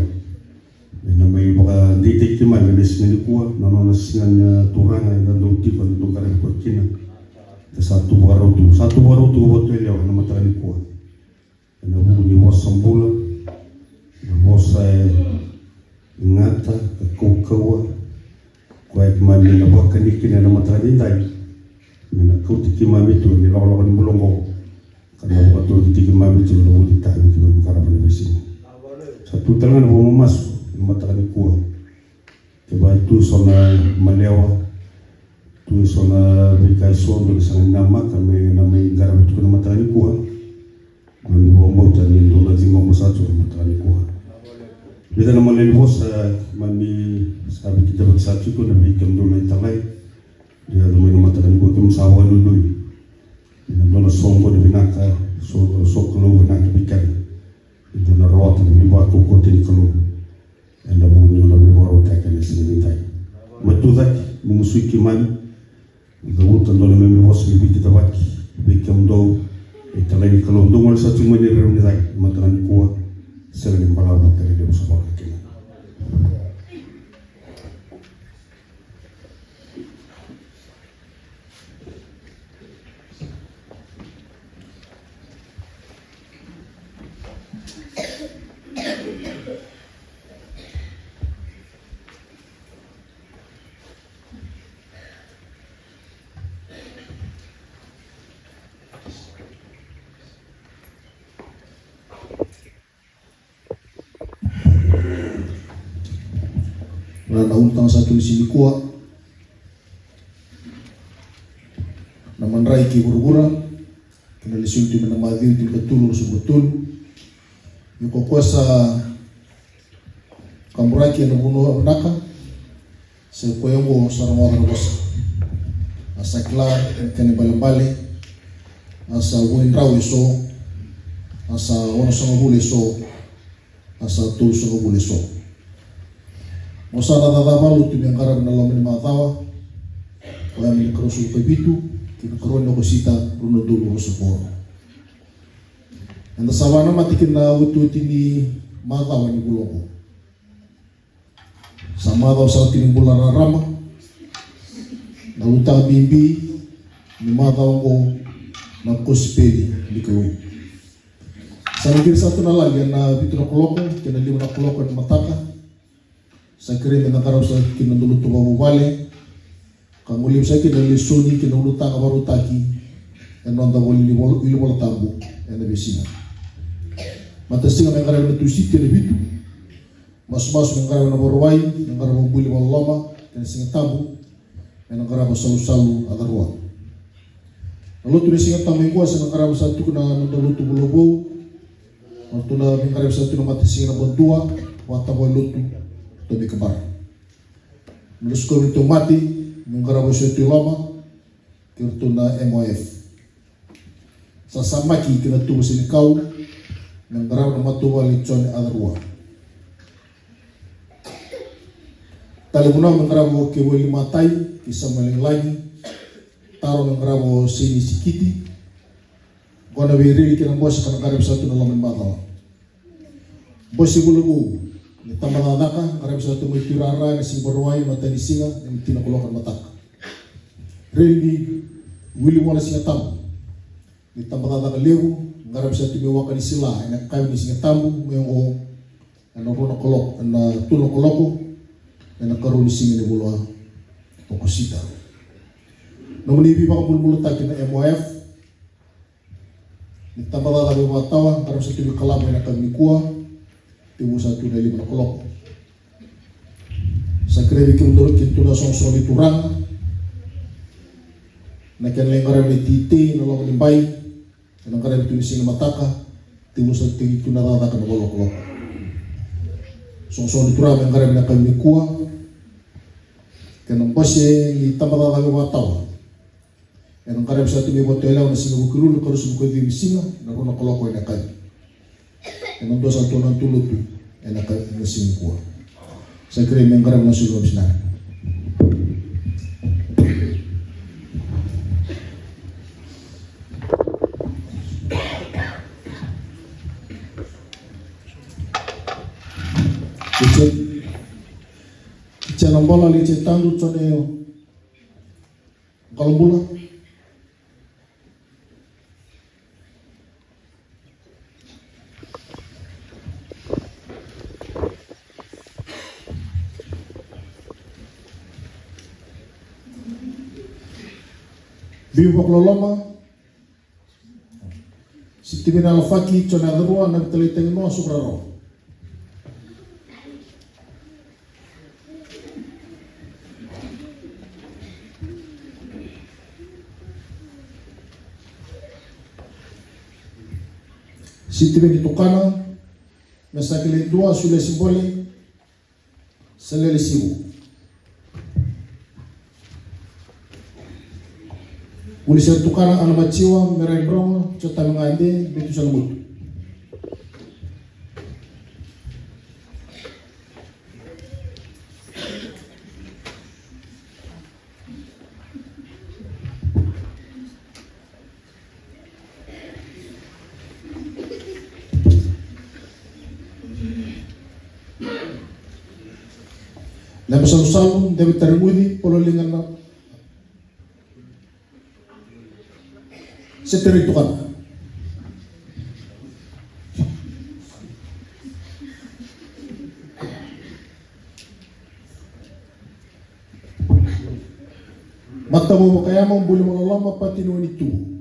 me na mai vakadeitaki keimami ena siga nikua, na nona siga na Turaga eda dau tiko, eda dau qaravi koya kina. Eda sa tu vakarau tu, sa tu vakarau tu o Vatuyalewa ena mataka nikua ena vuku ni vosa bula, na vosa e gata ka kaukauwa, koya keimami na vakani kina ena mataka nidai me na kauti keimami tu ena ilakolako ni bula oqo, ka na vakatotiki keimami tu ena vuku ni itavi keimami qarava ena veisiga. Sa tu tale ga na vakamamasu ena mataka nikua. Kevaka e tu eso na malewa, tu eso na veika eso dou na sega ni namaka me na mai qaravi tu ena mataka nikua, keimami vakabauta ni dou na ciqoma sara tu ena mataka nikua. Vica na maleni vosa keimami sa veikidavaki sara tiko, na vei kemudou na italai, ni yaco mai na mataka nikua, keimami sa vakanuinui ena dua na soqoni vinaka, so, sokalou vinaka vei keda. Eda na rawata na veivakaukauwataki ni Kalou ena vuku ni nona veivakarautaki ena siga nidai. Mai tucake, mo musu keimami, cavuta dua na neimami vosa ni veikidavaki vei kemudou na italai ni Kalou, dou gole sara tu mai na irau ni cagi ena mataka nikua. Sega ni balavu tale levu sa vaka kina. Ra na ulutaga sa tu ni siga nikua, na madrai kei vuravura, kei na lesoni tu mai na Maciu tinikatolu, ruasagavulu ka tolu. Ia ko koya sa kaburaki ena vanua vinaka, sa i koya oqo sa rogoca na vosa. A sa kila na kena ibalebale, a sa vu ni drau eso, a sa onosagavulu eso, a sa tolusagavulu eso. Mo sa na cakacaka vakalotu me qaravi na loma ni macawa, koya mai na karua sagavulu ka vitu ki na karua ni Okosita, rua na udolu ruasagavulu ka ono. Eda sa vakanamata kina na otioti ni macawa ni vula oqo. Sa macawa sara tiko ni bula raraba. Na ulutaga bibi ni macawa oqo na kosipeli ni Kalou. Sa na qiri sa tu na lali ena vitu na kaloko kei na lima na kaloko ena mataka. Sa kerei me da qarava sa kina na lotu vakavuvale ka guilecavi sa kina na lesoni kei na ulutaga vakarautaki ena noda vuli ni vol-, wili Vola Tabu ena veisiga. Matasiga me qaravi na Tusiti ena vitu. Masumasu me qaravi na Vakarauwai, me qaravi na Buli Vakaloloma, kei na Siga Tabu me na qaravi na Salusalu a Carua. Na lotu ni Siga Tabu nikua sa na qaravi sa tu na noda lotu vula vou. Na lotu na me qaravi sa tu na matasiga na Badua, vakatavua lotu, Tomika Bara. Na lotu ni tauvimate me qaravi sa tu i loma, kei ratou na M O F. Sasamaki kei na tuva senikau me qaravi na matavuvale Jone a Carua. Tale vunau me qaravi o Kevoli Matai kei Samuel Lagilagi. Taro me qaravi o Seini Sikiti. Qo na veireli kei na bose ka na qaravi sa tu na loma ni macawa. Bose vula vou ni tabacakacaka, qaravi sa tu mai Tui Rara ena siga Vakarauwai, matanisiga, ena tini na kaloko na mataka. Reli ni wili Vola Siga Tabu ni tabacakacaka levu, qaravi sa tu mai Wakanisila ena yakavi ni Siga Tabu mai oqo, ena rua na kaloko, ena tolu na kaloko, ena ikarua ni siga ni vula o Okosita. Nomuni veivakabulabulataki na M O F, ni tabacakacaka vakatawa, qaravi sa tu mai Kalabu ena yakavi nikua, tekivu sa tu na lima na kaloko. Sa kerei vei kemudou keitou na soqosoqo ni turaga, na kena lai qaravi na iteitei ena loma ni bai, ena qaravi tu ni siga ni mataka, tekivu sa tekivu tu na cakacaka ena valenilotu. Soqosoqo ni turaga me qaravi ena yakavi nikua, kei na bose ni tabacakacaka vakatawa. Ena qaravi sa tu mai Vatuyalewa ena siga Vukelulu, ka rusa Vukelulu ni siga, ena rua na kaloko ena yakavi. Ena dua sa tu na lotu ena yakavi, ena siga nikua. Sa kerei me qaravi na sulu na misinari. Ice, ice na bola, ice tandu, Jone Qalobula. Biu Vakaloloma. Sitiveni Alafaki, Jone a Carua, na Vitalai Taginoa, Sukararawa. Sitiveni Tukana, Mesaki Ledua, Sulia Sibole, Salele Sivu. Vunisere Tukana, Ana Maciwa, Merai Droga, Jota Vegade, Betu Salamutu. Leba Salusalu, David Tarimuci, Polo Liga na Seteri Tukana. Matavuvale Vakayama, Buli Vakaloloma, Pati Nuanitu.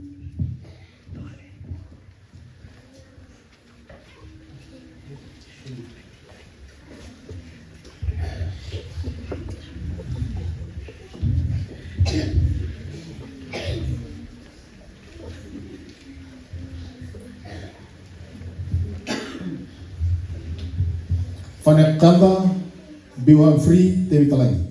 Fane Kanda, Biu Humphrey, Tevi Talagi.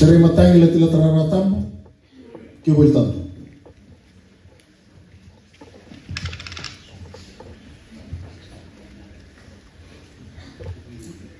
Sereimatagi, Latilati, Raratabu, Kevoli Tadu.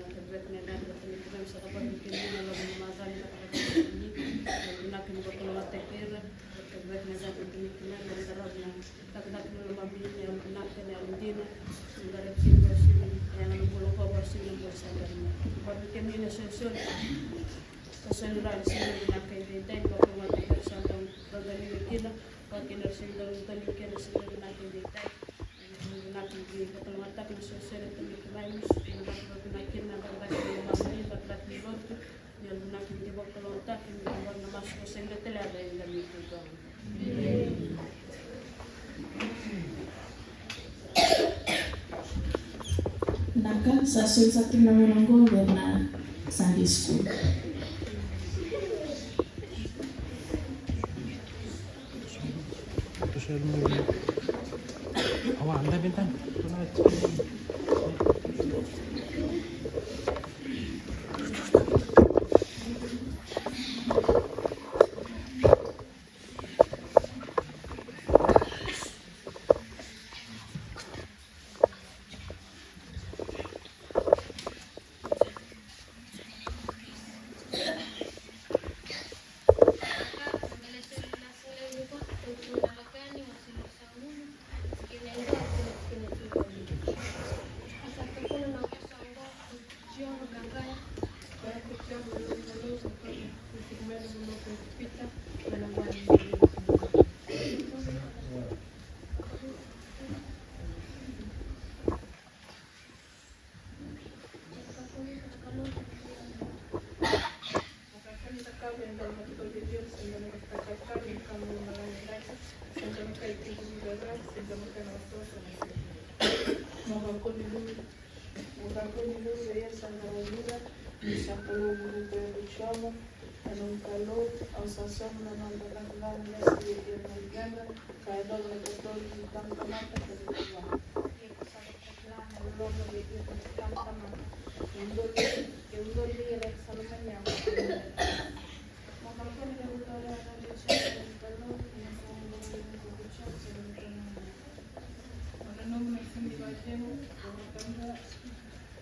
na tauveki na yacana, na tauveki na yacana, sa tauveki kemuni na loma ni macawa ni cakacaka ni, na vinaka ni vakalougatataki ira, na tauveki na yacana, na tauveki na yacana, na qaravi na cakacaka ni lomamuni, na yalo vinaka, na yalo dina, na qaravi kemuni, na yalo na bula, na bula sa dina. Tauveki kemuni na solisoli, ka soli rawa ni siga vinaka edaidai, vakalougatataki ira sa dau daliga kina, vaka kina ra sa dau daliga kina na siga vinaka edaidai, na vinaka ni Ni vakalougatataka na soqosoqo ni Tamai keimami, ni vakalougatataka na kena vakalougatataki ni lotu, ni vakalougatataki ni vakalougatataki ni vakalougatataki ni vakalougatataki ni vakalougatataki. Vinaka, sa soli saka na gauna oqo vei ira na Sunday school. Mo kakua ni lulu vei ira sa qaravi ira, ni sa Kalou Guru ko Jiova na nomu Kalou. Au sa sauma na noda cakacaka lesu vei ira na ligada, ka yacova na totolo ni tamata ka ni tamata. Ia ko sa cakacaka na loloma vei ira na tamata. E udolu, e udolu vei ira sa lomani au. Mo kakua ni lulu vei ira sa qaravi ira, ni sa Kalou Guru ko Jiova na nomu Kalou. Mo nanuma na siga ni vakacegu, o matadra,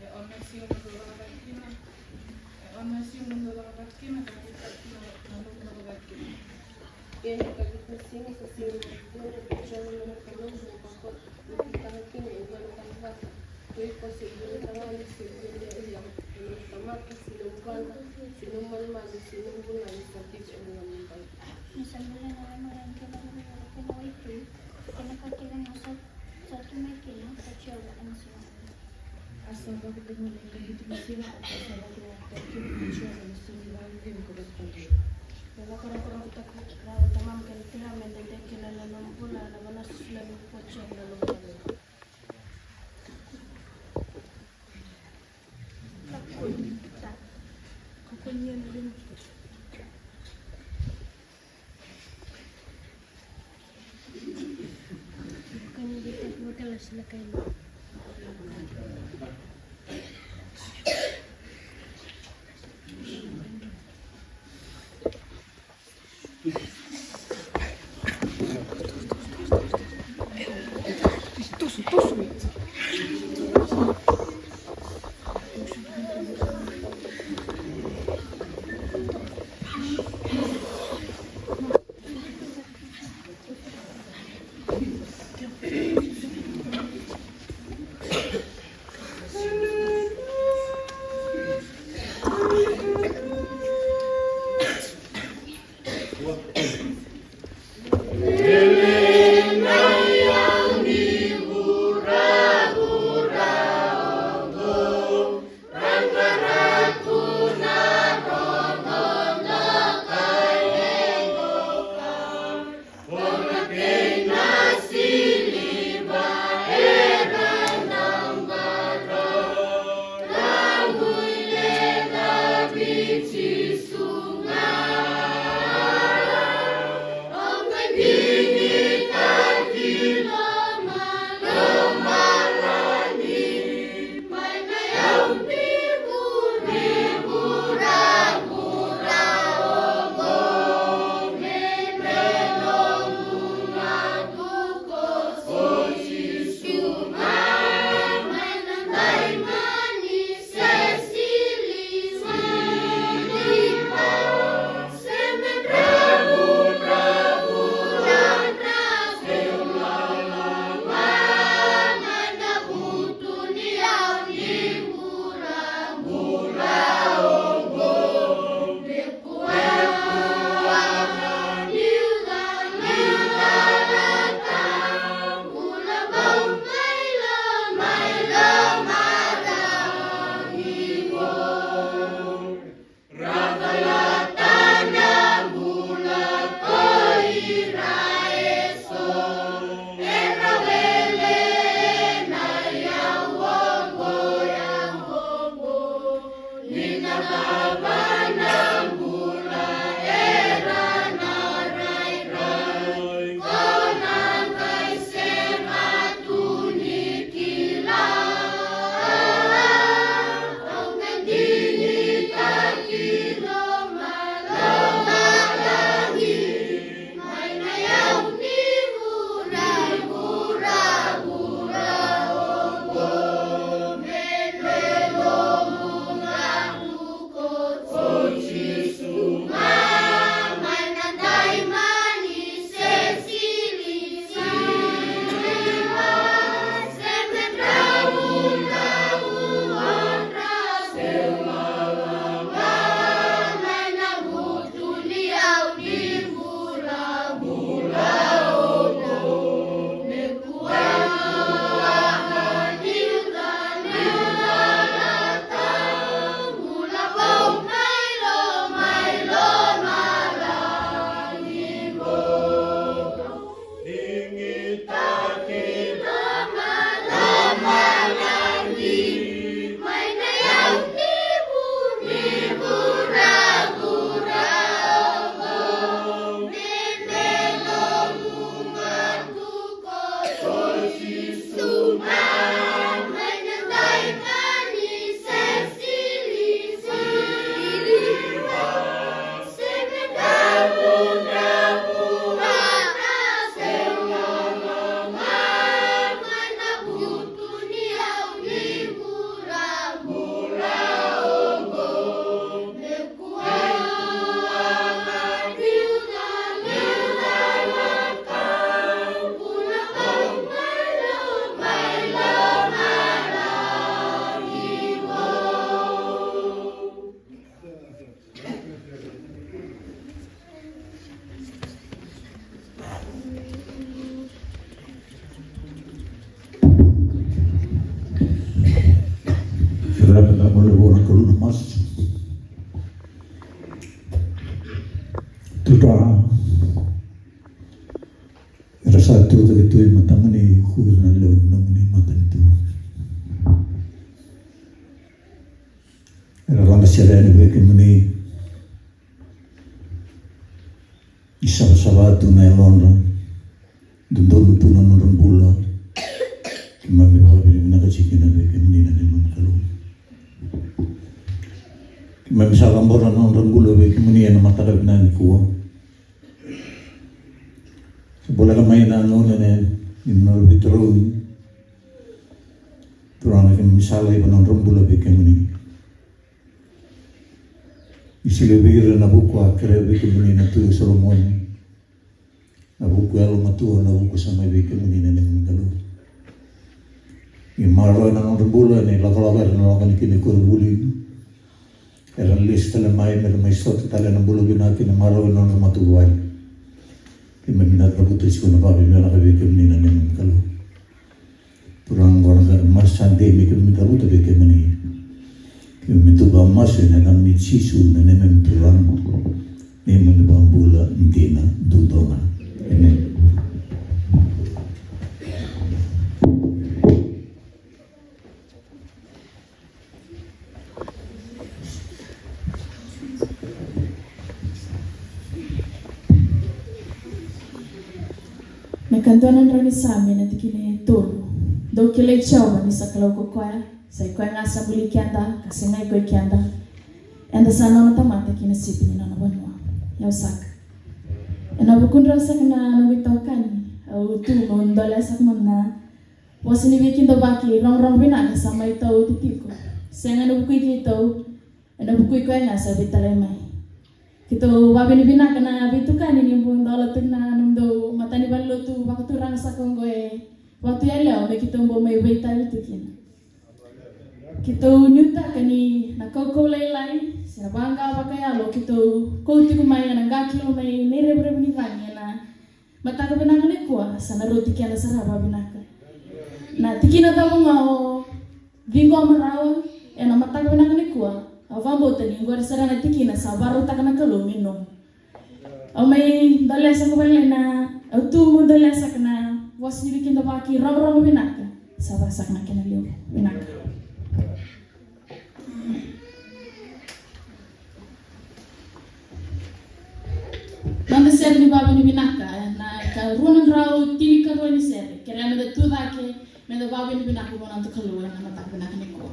e ono na siga mo dou cakacaka kina, e ono na siga mo dou cakacaka kina, ka kua ni caka na nomu cakacaka kina. Ia ni ka vitu na siga sa siga ni vakacegu, o Jiova na nomu Kalou mo kakua ni cakacaka kina e dua na ka ni vata. Ko iko se dua na tagane, se dua na yalewa, se dua na tamata, se nomu vada, se nomu manumanu, se nomu vunau, ni sa tiko ena nomu bai. Ni sa bula na loma ni kena vuravura kei na waitui, kei na ka kece ga sa, sa tu mai kina, ko Jiova ena siga. A sa vakacegui na ikavitu ni siga, a sa vakacegui na Jiova ena siga ni vakacegu ko Jerusalemi. Me vakarokorokotaki ira na tamamu kei na tininamu me dede kina na nomu bula, na vanua sa solia vei iko ko Jiova na nomu Kalou. Raba na bula vua na Kalou na masu. Tuta. Era sa tucake tu e matamuni, ko ira na lewe ni nomuni matanitu. Era laga sere yani vei kemuni. Ni savasava tu na yalodra, dodonu tu na nodra bula. Keimami vakavinavinaka tiko kina vei kemuni na neimami Kalou. Keimami sa cabora na nodra bula vei kemuni ena mataka vinaka nikua. Sa voleka mai na gauna ni nodra veitarogi. Turaga, keimami sa laiva na nodra bula vei kemuni. Ni solia vei ira na vuku a kerea vei kemuni na Tui o Solomoni. Na vuku yalomatua, na vuku sa mai vei kemuni na neimami Kalou. Ni maroroya na nodra bula ena ilakolako era na lako yani kina i koronivuli. Era lesu tale mai, mera mai sota tale ena bula vinaka kei na marau ena nodra matavuvale. Keimami na cavuta tiko na vakavinavinaka vei kemuni na neimami Kalou. Turaga, oqo na masu sa dei me keimami cavuta vei kemuni. Keimami tuva masu ena yacamuni Jisu na neimami Turaga, neimami iVakabula dina duadua ga. Emeni. Na ikadua na drau ni Same, na tikina e tolu. Dou kilai Jiova ni sa Kalou ko koya, sa i koya ga sa buli keda, ka sega i koya keda. Eda sa nona tamata kei na sipi ni nona vanua. Ia saka. Ena vukudrau saka na noqu itokani, au tu meu dolea saka mada na vosa ni veikidavaki, rogorogo vinaka sa mai tau oti tiko. Sega ena vukui keitou, ena vukui koya ga sa veitalai mai. Keitou vakavinavinaka na veitokani ni bau dola tu na nomudou matanivale lotu vakaturaga saka oqo e Vatu Yalewa me keitou bau mai veitavi tu kina. Keitou nuitaka ni na kaukauwa lailai se na vaqa vakayalo keitou kau tiko mai ena qakilo mai na irevurevu ni vagi ena mataka vinaka nikua sa na rauti keda sara vakavinaka. Na tikina cava ga o ciqoma rawa ena mataka vinaka nikua, au vakabauta ni oqori sara na tikina sa vakarautaka na Kalou me nomu. Au mai dolea saka vale na, au tu meu dolea saka na vosa ni veikidavaki, rogorogo vinaka. Sa vaka saka na kena levu. Vinaka. Noda sere ni vakavinavinaka, na ikarua na drau tinikarua ni sere. Kerea meda tu cake, meda vakavinavinaka vua na noda Kalou ena mataka vinaka nikua.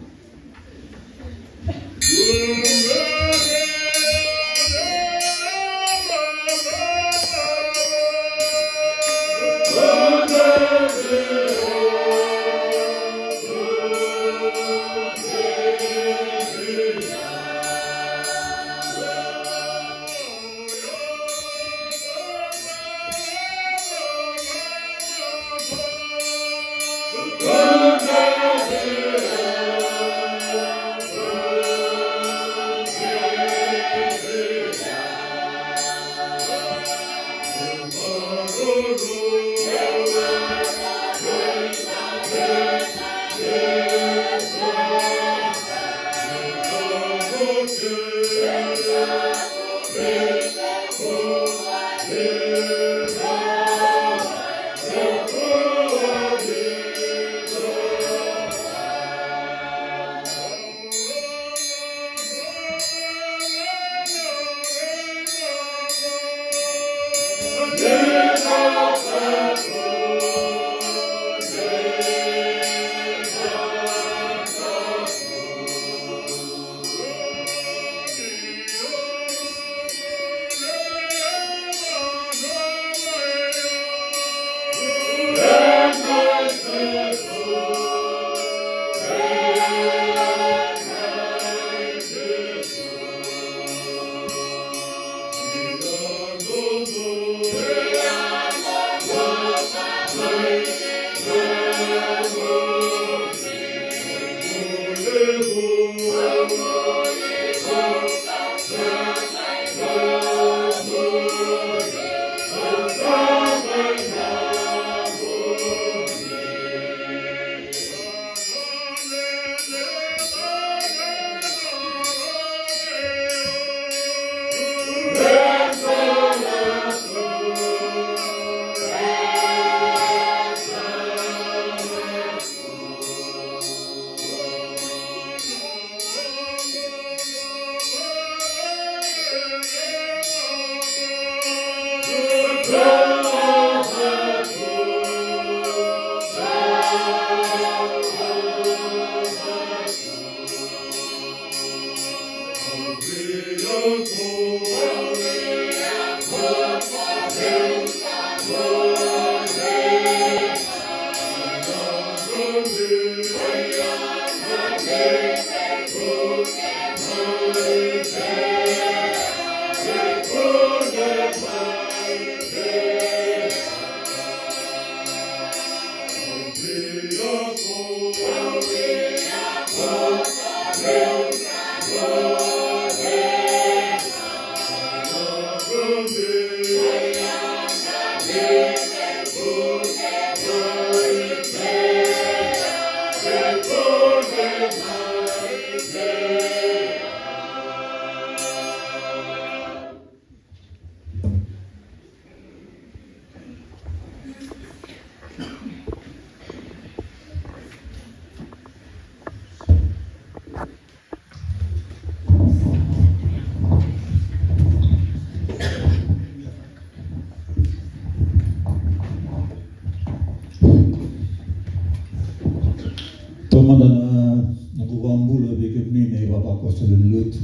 Taumada na noqu vakabula vei kemuni na ivavakoso lewe ni lotu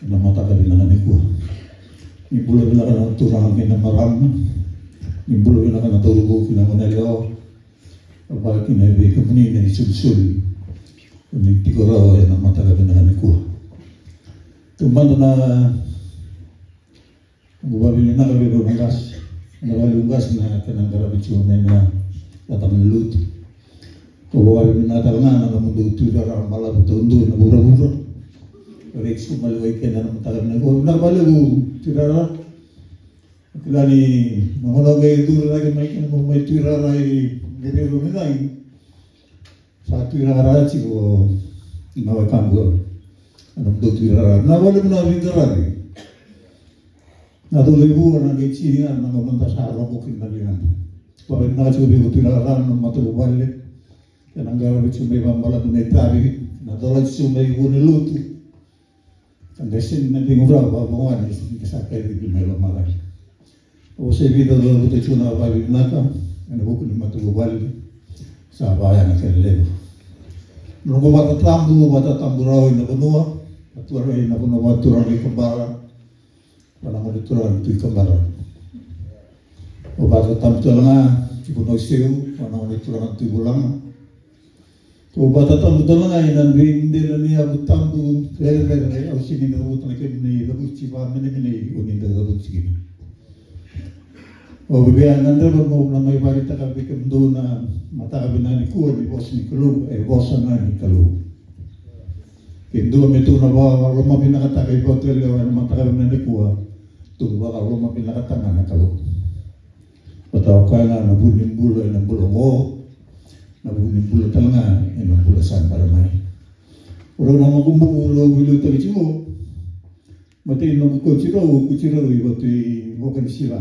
ena mataka vinaka nikua. Ni bula vinaka na turaga kei na marama. Ni bula vinaka na cauravou kei na goneyalewa. Vaka kina vei kemuni na isolisoli ni tiko rawa ena mataka vinaka nikua. Taumada na noqu vakavinavinaka vei rau na qase, na vale qase na kena qaravi tiko mai na mataka ni lotu. Au vakavinavinaka tale ga na nomudou tuirara balavu taudua ena vuravura. Raici tiko mai vei keda na mataka vinaka nikua. Vinaka vakalevu tuirara. Kila ni na gauna qai curu cake mai kina mo mai tuirara i Qerequ Vinai. Sa tuirara tiko na wekaqu. Ena nomudou tuirara. Na vale muna veiqaravi. Na cau levu na qai tini ga na gauna da sa rogo kina na ligada. Vakavinavinaka tiko vei iko tuirara na matavuvale. Kena qaravi tiko mai vakabalavu na itavi. Na colati tiko mai vua na lotu. Ka da sega ni na degu rawa vakavagone ni da sa kacivi mai lomalagi. Au sa via cavuta tiko na vakavinavinaka ena vuku ni matavuvale sa vaya na kena levu. Noqu vakatatabu, vakatatabu rawa ina vanua, na turaga ina vanua, vakaturaga i Kabara, vua na gone turaga na Tui Kabara. Au vakatatabu tale ga ki Vanua Seu, vua na gone turaga na Tui Vulaga. Au vakatatabu tale ga ina veidela ni yavu tabu, rerevere, au sega ni na cavuta na kemuni cavuti vakamenemenei o ni da cavuti kina. Au via gadreva meu na mai vakaraitaka vei kemudou na mataka vinaka nikua ni vosa ni Kalou, e vosa ga ni Kalou. Ke dua me tou na vakalomavinakataka i vakatulewa ena mataka vinaka nikua, tou vakalomavinakataka ga na Kalou. Vata o koya ga na vu ni bula ena bula oqo, na vu ni bula tale ga ena bula sa bera mai. O rau na makubuqu rau veiliutaki tiko, matei noqu kauti rau, kauti rau i vatu i Vokanisila.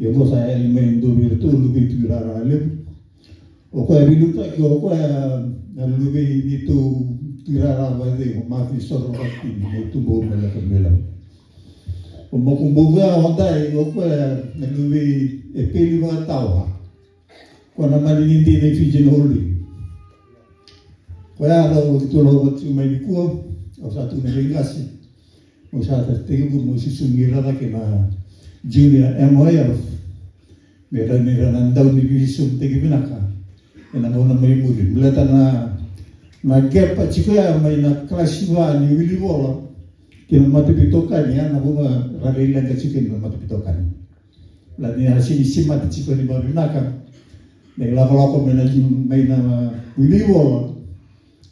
Ia qo sa yali mai e dua vei iratou luvei tuirara levu. O koya veiliutaki, o koya na luvei neitou tuirara vacegu, Mafi Sorovaki, mai Tubou, mai Lakavilau. O makubuqu ga o Dai, o koya na luvei Epeli Vakatawa. Koya na mani ni dina i Fiji na Holding. Koya rau tu rau vata tiko mai nikua, au sa tukuna vei qase. Au sa tekivu meu susu ni rara kei na Junior M O F. Me rawa ni ra na dau ni veisautaki vinaka ena gauna mai muri. Baleta na, na gap a tiko ya mai na kalasi va ni wili vola kei na mataveitokani, ya na vanua ra lai leqa tiko kina na mataveitokani. Baleta ni a sega ni semati tiko ni vakavinaka na ilakolako mai na, mai na wili vola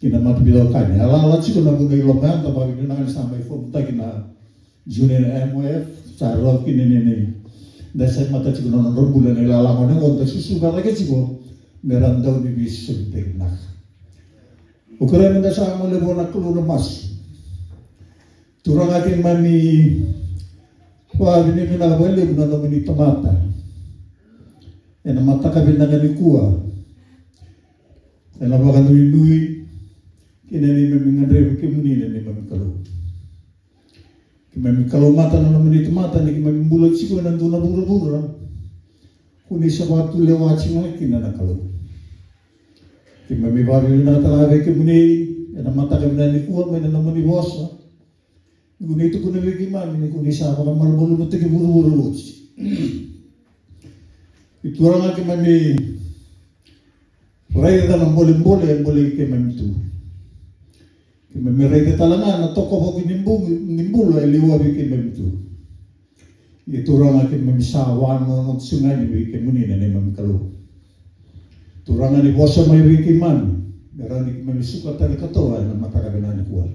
kei na mataveitokani. A lala tiko na vanua i loma ya, da vakavinavinaka ni sa mai fomutaki na Junior M O F, sa rawa kina ni, ni da semata tiko na nodra bula na ilala gone qo, da susuga cake tiko me ra dau ni veisautaki vinaka. Au kerea me da sa gole vua na Kalou na masu. Turaga, keimami vakavinavinaka vakalevu na nomuni tamata ena mataka vinaka nikua. Ena vakanuinui kei na neimami gadrevi kemuni na neimami Kalou. Keimami kalougata na nomuni tamata ni keimami bula tiko ena dua na vuravura ko ni sa vakatulewa tiko ga kina na Kalou. Keimami vakavinavinaka tale ga vei kemuni ena mataka vinaka nikua mai na nomuni vosa. Ni ko ni tukuna vei keimami ni ko ni sa vakamalumalumutaki vuravura oti. I Turaga, keimami raica na bolebole e bolei keimami tu. Keimami raica tale ga na tokova ni bu-, ni bula e liwavi keimami tu. Ia Turaga, keimami sa wanono tu ga yani vei kemuni na neimami Kalou. Turaga, ni vosa mai vei keimami me rawa ni keimami suka tale katoa ena mataka vinaka nikua.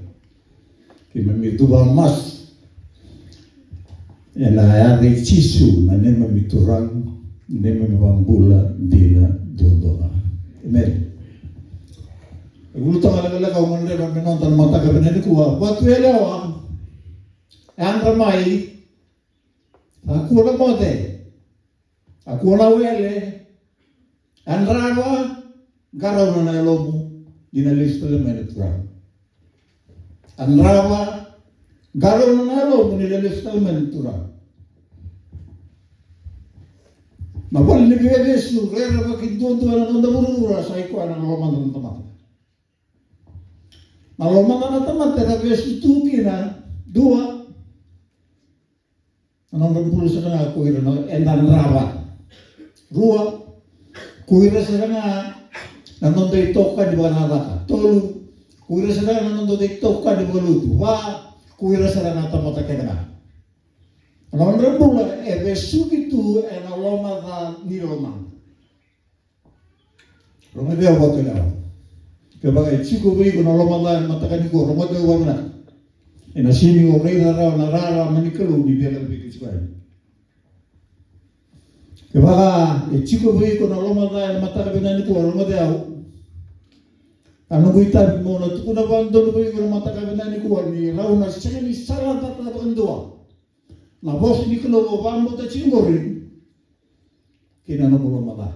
Keimami cuva masu ena yaca i Jisu na neimami Turaga, neimami iVakabula dina duadua ga. Emeni. E ulutaga lekaleka au gadreva me noda na mataka vinaka nikua. Vatu yalewa, yadra mai, kakua na moce. Kakua na wele. Yadrava, qarauna na yalomu ni na lesu tale mai na Turaga. Yadrava, qarauna na yalomu ni na lesu tale mai na Turaga. Na vale ni veivesu rerevaki duadua ena noda vuravura sa i koya na lomada na tamata. Na lomada na tamata ena vesu tu kina, dua, na nodra bula sara ga ko ira na eda drava. Rua, ko ira sara ga na noda itokani vakanacaka. Tolu, ko ira sara ga na noda itokani vakalotu. Va, ko ira sara ga na tamata kece ga. Na nodra bula e vesuki tu ena loma ca ni lomada. Rogoci au vata yalewa. Kevaka e tiko vei iko na loma ca ena mataka nikua, rogoci au vakavinaka. Ena sega ni o raica rawa na rarama ni Kalou ni via lako vei iko tiko yani. Kevaka e tiko vei iko na loma ca ena mataka vinaka nikua, rogoci au. A noqu itavi meu na tukuna vakadodonu vei iko na mataka vinaka nikua ni rau na sega ni sala vata vakadua na vosa ni Kalou au vakabauta tiko qori kei na nomu loma ca.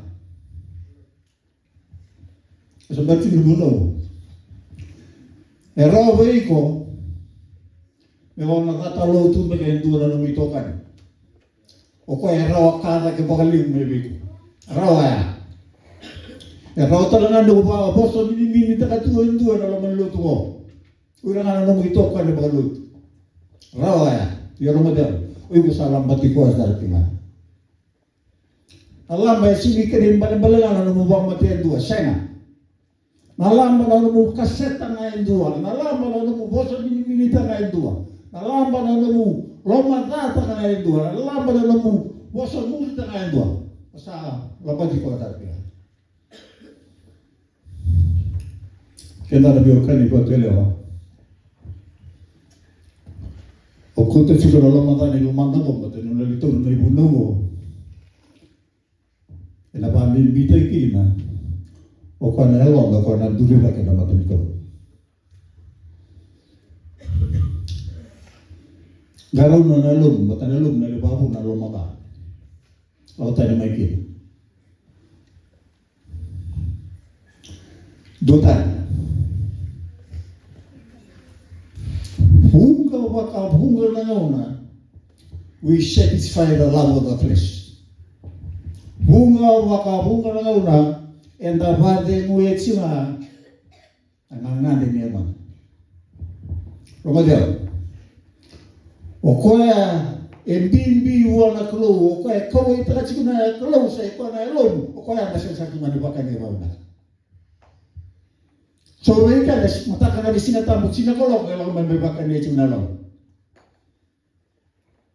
E sa bati ni vunau. E rawa vei iko me o na cata lotu beka e dua na nomu itokani. O koya e rawa ka cake vakalevu mai vei iko. Rawa ya. E rawa tale ga ni o vakavosa miniminitaka tu e dua na loma ni lotu qo. O ira ga na nomu itokani vakalotu. Rawa ya. Ia rogoci au. O iko sa labati koya sara tiko ga. Na laba e sega ni kena ibalebale ga na nomu vakamatea e dua, sega. Na laba na nomu kaseta ga e dua, na laba na nomu vosa miniminita ga e dua, na laba na nomu lomacata ga e dua, na laba na nomu vosa murita ga e dua. O sa labati koya tale ga. Keda na veiwekani vata yalewa. O kauta tiko na loma ca ni lomada qo, baleta ni o na lai taura na ivunau qo. Ena vakabibitaki kina o koya na yaloda, o koya na duri cake na mata ni Kalou. Qarauna na yalomu, baleta na yalomu na lai vakavuna na loma ca. Lako tani mai kina. Dua tale. Vuqa vakavuqa na gauna we satisfy the love of the flesh. Vuqa vakavuqa na gauna eda vaceguya tiko ga na gagade ni yamana. Rogoci au. O koya e bibi vua na Kalou, o koya e kauwaitaka tiko na Kalou, sa i koya na yalomu, o koya eda sega sara tu ga ni vakani vakavinaka. So vei keda, mataka ga ni Siga Tabu, tini na kaloko e lako mai me vakani tiko na yalomu.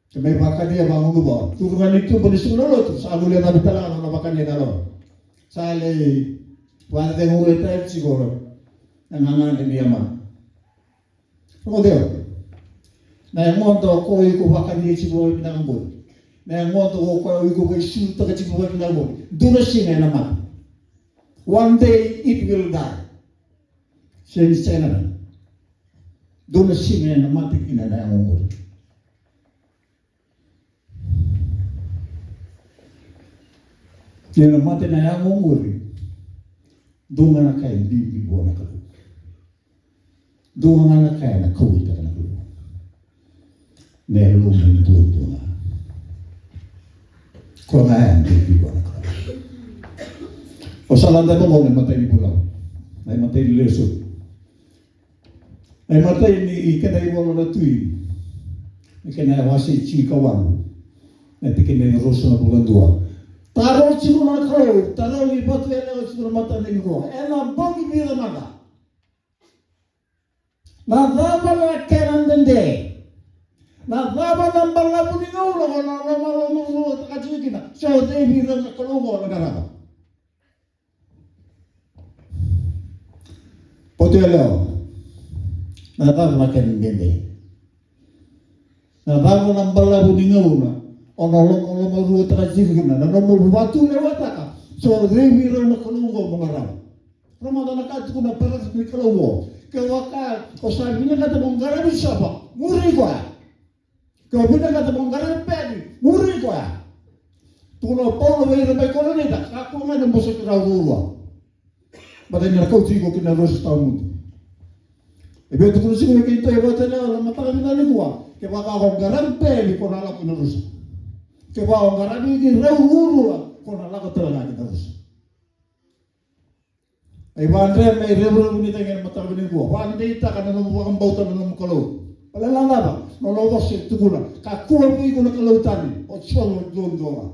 Ke mai vakani e vagunuva. Turu ga ni tuba ni suka na lotu, sa guilecavi tale ga na vakani e lako. Sa lai vaceguya tiko na gagade ni yamana. Rogoci au. Na yagoda o koya iko vakani tiko vakavinaka qori. Na yagoda o koya iko vaisulutaka tiko vakavinaka qori. Dua na siga ena mate. One day it will die. Sega ni sega na. Dua na siga ena mate kina na yago qori. Ni na mate na yago qori, dua ga na ka e bibi vua na Kalou. Dua ga na ka ena kauwaitaka na Kalou. Na yalomu duadua ga. Koya ga e bibi vua na Kalou. O sa lade vaqo na imatai ni vunau. Na imatai ni lesoni. Na imatai ni keda ivola na Tui. Na kena wase tinikawalu, na tikina e ruasagavulu ka dua. Taro tiko na Kalou, taro ni vatu yalewa tiko na matana nikua. Ena bogi vica mada. Na cava na kena dede? Na cava na balavu ni gauna o na lomalomaruataka tiko kina? Se o cei vei rau na kalou qo o na qarava? Vatu yalewa. Na cava na kena dede? Na cava na balavu ni gauna o na lomalomaruataka tiko kina? Na nomu vatulewataka, se o cei vei rau na kalou qo mo qarava? Rau mada na ka tukuna na parofita ni Kalou qo. Kevaka o sa vinakata mo qaravi Jiova, muri koya. Ke o vinakata mo qaravi Peali, muri koya. Tukuna o Paula vei ira mai Korinica, kakua ga ni bosoti rau ruarua. Baleta ni na kauti iko ki na rusa tawamudu. E via tukuna tiko vei keitou e vatu yalewa na mataka vinaka nikua, kevaka o qaravi Peali ko na lako ki na rusa. Kevaka o qaravi rau ruarua ko na lako tale ga ki na rusa. Ai vadre mai revurevu ni tagi ena mataka vinaka nikua. Vadeitaka na nomu vakabauta na nomu Kalou. Baleta na cava? Na nona vosa e tukuna, kakua vei iko na kalou tani, o Jiova duadua ga.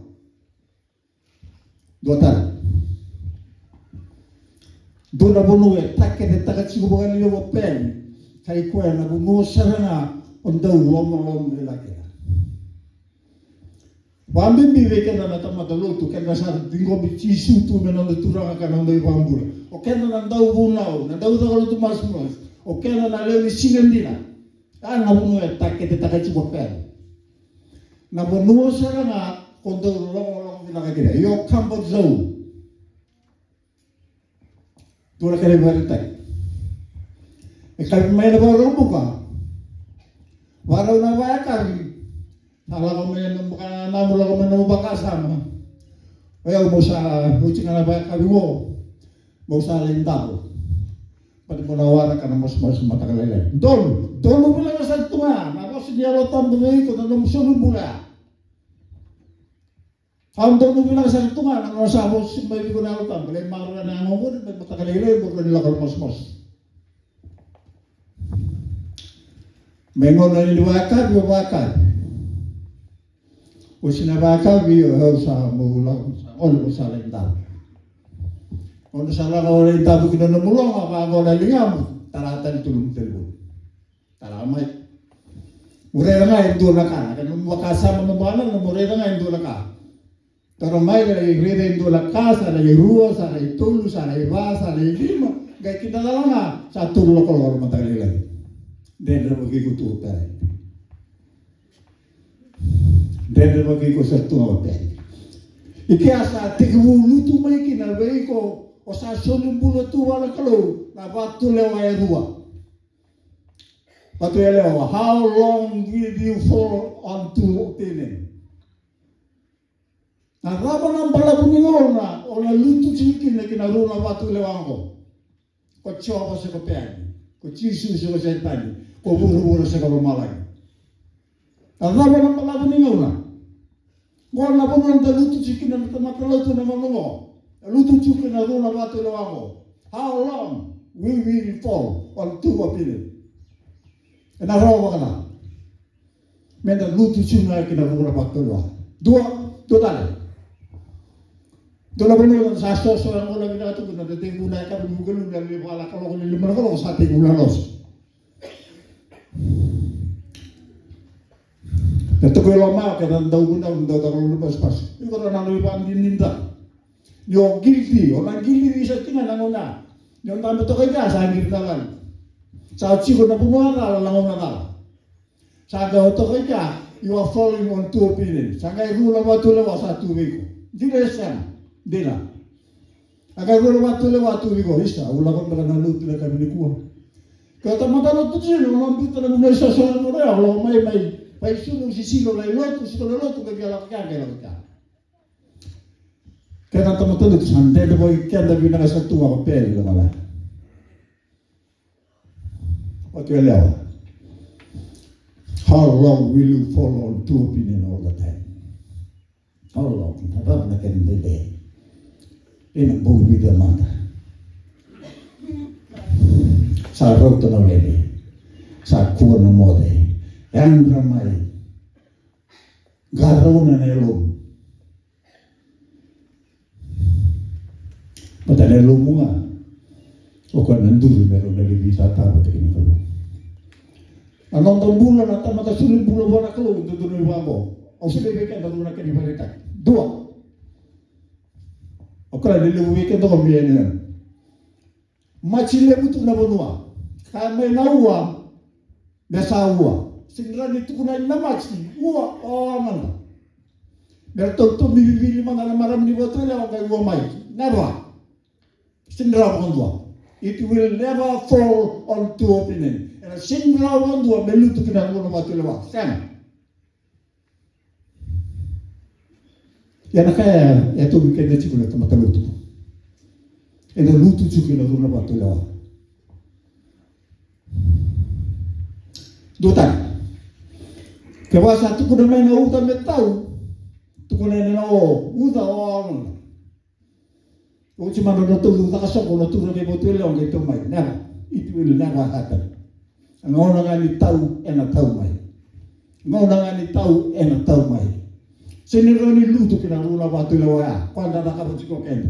Dua tale. Dua na vanua e taketaka tiko vakalevu o Peali, ka i koya na vanua sara ga o dau lomaloma vinaka kina. Vakabibi vei keda na tamata lotu, keda sa ciqomi Jisu tu me noda Turaga ka noda iVakabula. O keda na dauvunau, na daucaka lotu masumasu, o keda na lewe ni siga dina. A na vanua e taketaka tiko o Peali. Na vanua sara ga ko dau logologo vinaka kina. Io, comfort zone. Tura kere varitaki. E kavi mai na vakarau buka. Vakarau na vakayakavi. Sa lako mai na buka na mu lako mai na vakasama. O yau mo sa uti ga na vakayakavi mo. Mo sa lai davo. Pati mo na waraka na masumasu mataka lailai. Donu, donu vinaka sara tu ga. Na vosa ni Yalo Tabu vei iko na nomu solibula. Au donu vinaka sara tu ga na nona sa vosa mai vei iko na Yalo Tabu, lai maroroya na yagoqu, ni mai mataka lailai, mo ni lako na masumasu. Mai gauna ni vakayakavi, o vakayakavi. O sina vakayakavi, o au sa mo lako, sa gole mo sa lai davo. Gauna sa lako lai davo ki na nomu loga, vaqo na ligamu, tara tani tu nomu telefoni. Tara mai. Mo raica ga e dua na ka, na ka nomu vakasama nomu ana, mo raica ga e dua na ka. Tara mai, lai raica e dua na ka, sa lai rua, sa lai tolu, sa lai va, sa lai lima, qai kidacala ga, sa tolu lokoloko na mataka lailai. Dredre vakaiko tu o Peali. Dredre vakaiko sa tu o Peali. I kea sa tekivu lutu mai kina vei iko, o sa solibula tu vua na Kalou, na vatulewa e rua. Vatu yalewa, how long will you fall unto Peniel? Na cava na balavu ni gauna o na lutu tiko kina ki na rua na vatulewa oqo? Ko Jiova se ko Peali, ko Jisu se ko Setani, ko vuravura se ko lomalagi. Na cava na balavu ni gauna? Qo na vanua da lutu tiko kina na tamata lotu na gauna qo. Da lutu tiko kina na rua na vatulewa qo. How long will we fall unto Peniel? Ena rawa vakacava me da lutu tiko ga kina na rua na vatulewa? Dua, dua tale. Dua na vanua sa soso e gauna vinaka tu kina, da tekivu na yakavi vukalulu, na levu a lako loko ni lima na kaloko sa tekivu na loso. Na tuku e loma, ke na dau vunau, na dau takalolo ni pasupasu. Iko na nanu ivakadinadinataka. Ni o guilty, o na guilty ni sa tina na gauna. Ni o dabe toka i kea sa guilty na lali. Sa tiko na vanua cala, na gauna cala. Sa qai o toka i kea, you are falling on two opinions. Sa qai rua na vatulewa sa tu vei iko. Dina e sega, dina. A qai rua na vatulewa tu vei iko, isa, au lako beka na lotu na yakavi nikua. Ke o tamata lotu dina, o na biuta na vuna isoso na nona ya, o lako mai mai. Pai sulu, sisilo, lai lotu, siko na lotu, qai lako kea, qai lako kea. Keda tamata lotu sa dede vei keda vinaka sa tu vaka Peali na mala. Vatu yalewa. How long will you follow two opinion all the time? How long? Na cava na kena dede? Ena bogi vica mada. Sa rauta na wele. Sa kua na moce. Yadra mai. Qarauna na yalomu. Baleta na yalomu ga o koya na duru me rau na lai veitatabu vata kei na Kalou. Na noda bula na tamata soli bula vua na Kalou, dodonu me vaqo. Au solia vei keda rua na kena ivakaraitaki. Dua. O koya na lelevu vei keda ko me yani. Maji levu tu na vanua. Kaya mai na ua, me sa ua. Sega ni rawa ni tukuna na maji, ua, o mada. Me ratou tu me vivili mada na marama ni Vatulewa qai ua mai. Never. Sega ni rawa vakadua. It will never fall on two opinion. Ena sega ni rawa vakadua me lutu ki na rua na Vatulewa. Sega. Ia na ka ya, e tu vei keda tiko na tamata lotu. Ena lutu tiko ena rua na Vatulewa. Dua tale. Kevaka sa tukuna mai na uca me tau, tukuna ena o uca o aona. Oti mada na tou caka soqo na turaga i Vatulewa qai tau mai. Never. It will never happen. A gauna ga ni tau, ena tau mai. Gauna ga ni tau, ena tau mai. Sega ni rawa ni lutu ki na rua na Vatulewa ya. Koya da cakava tiko keda.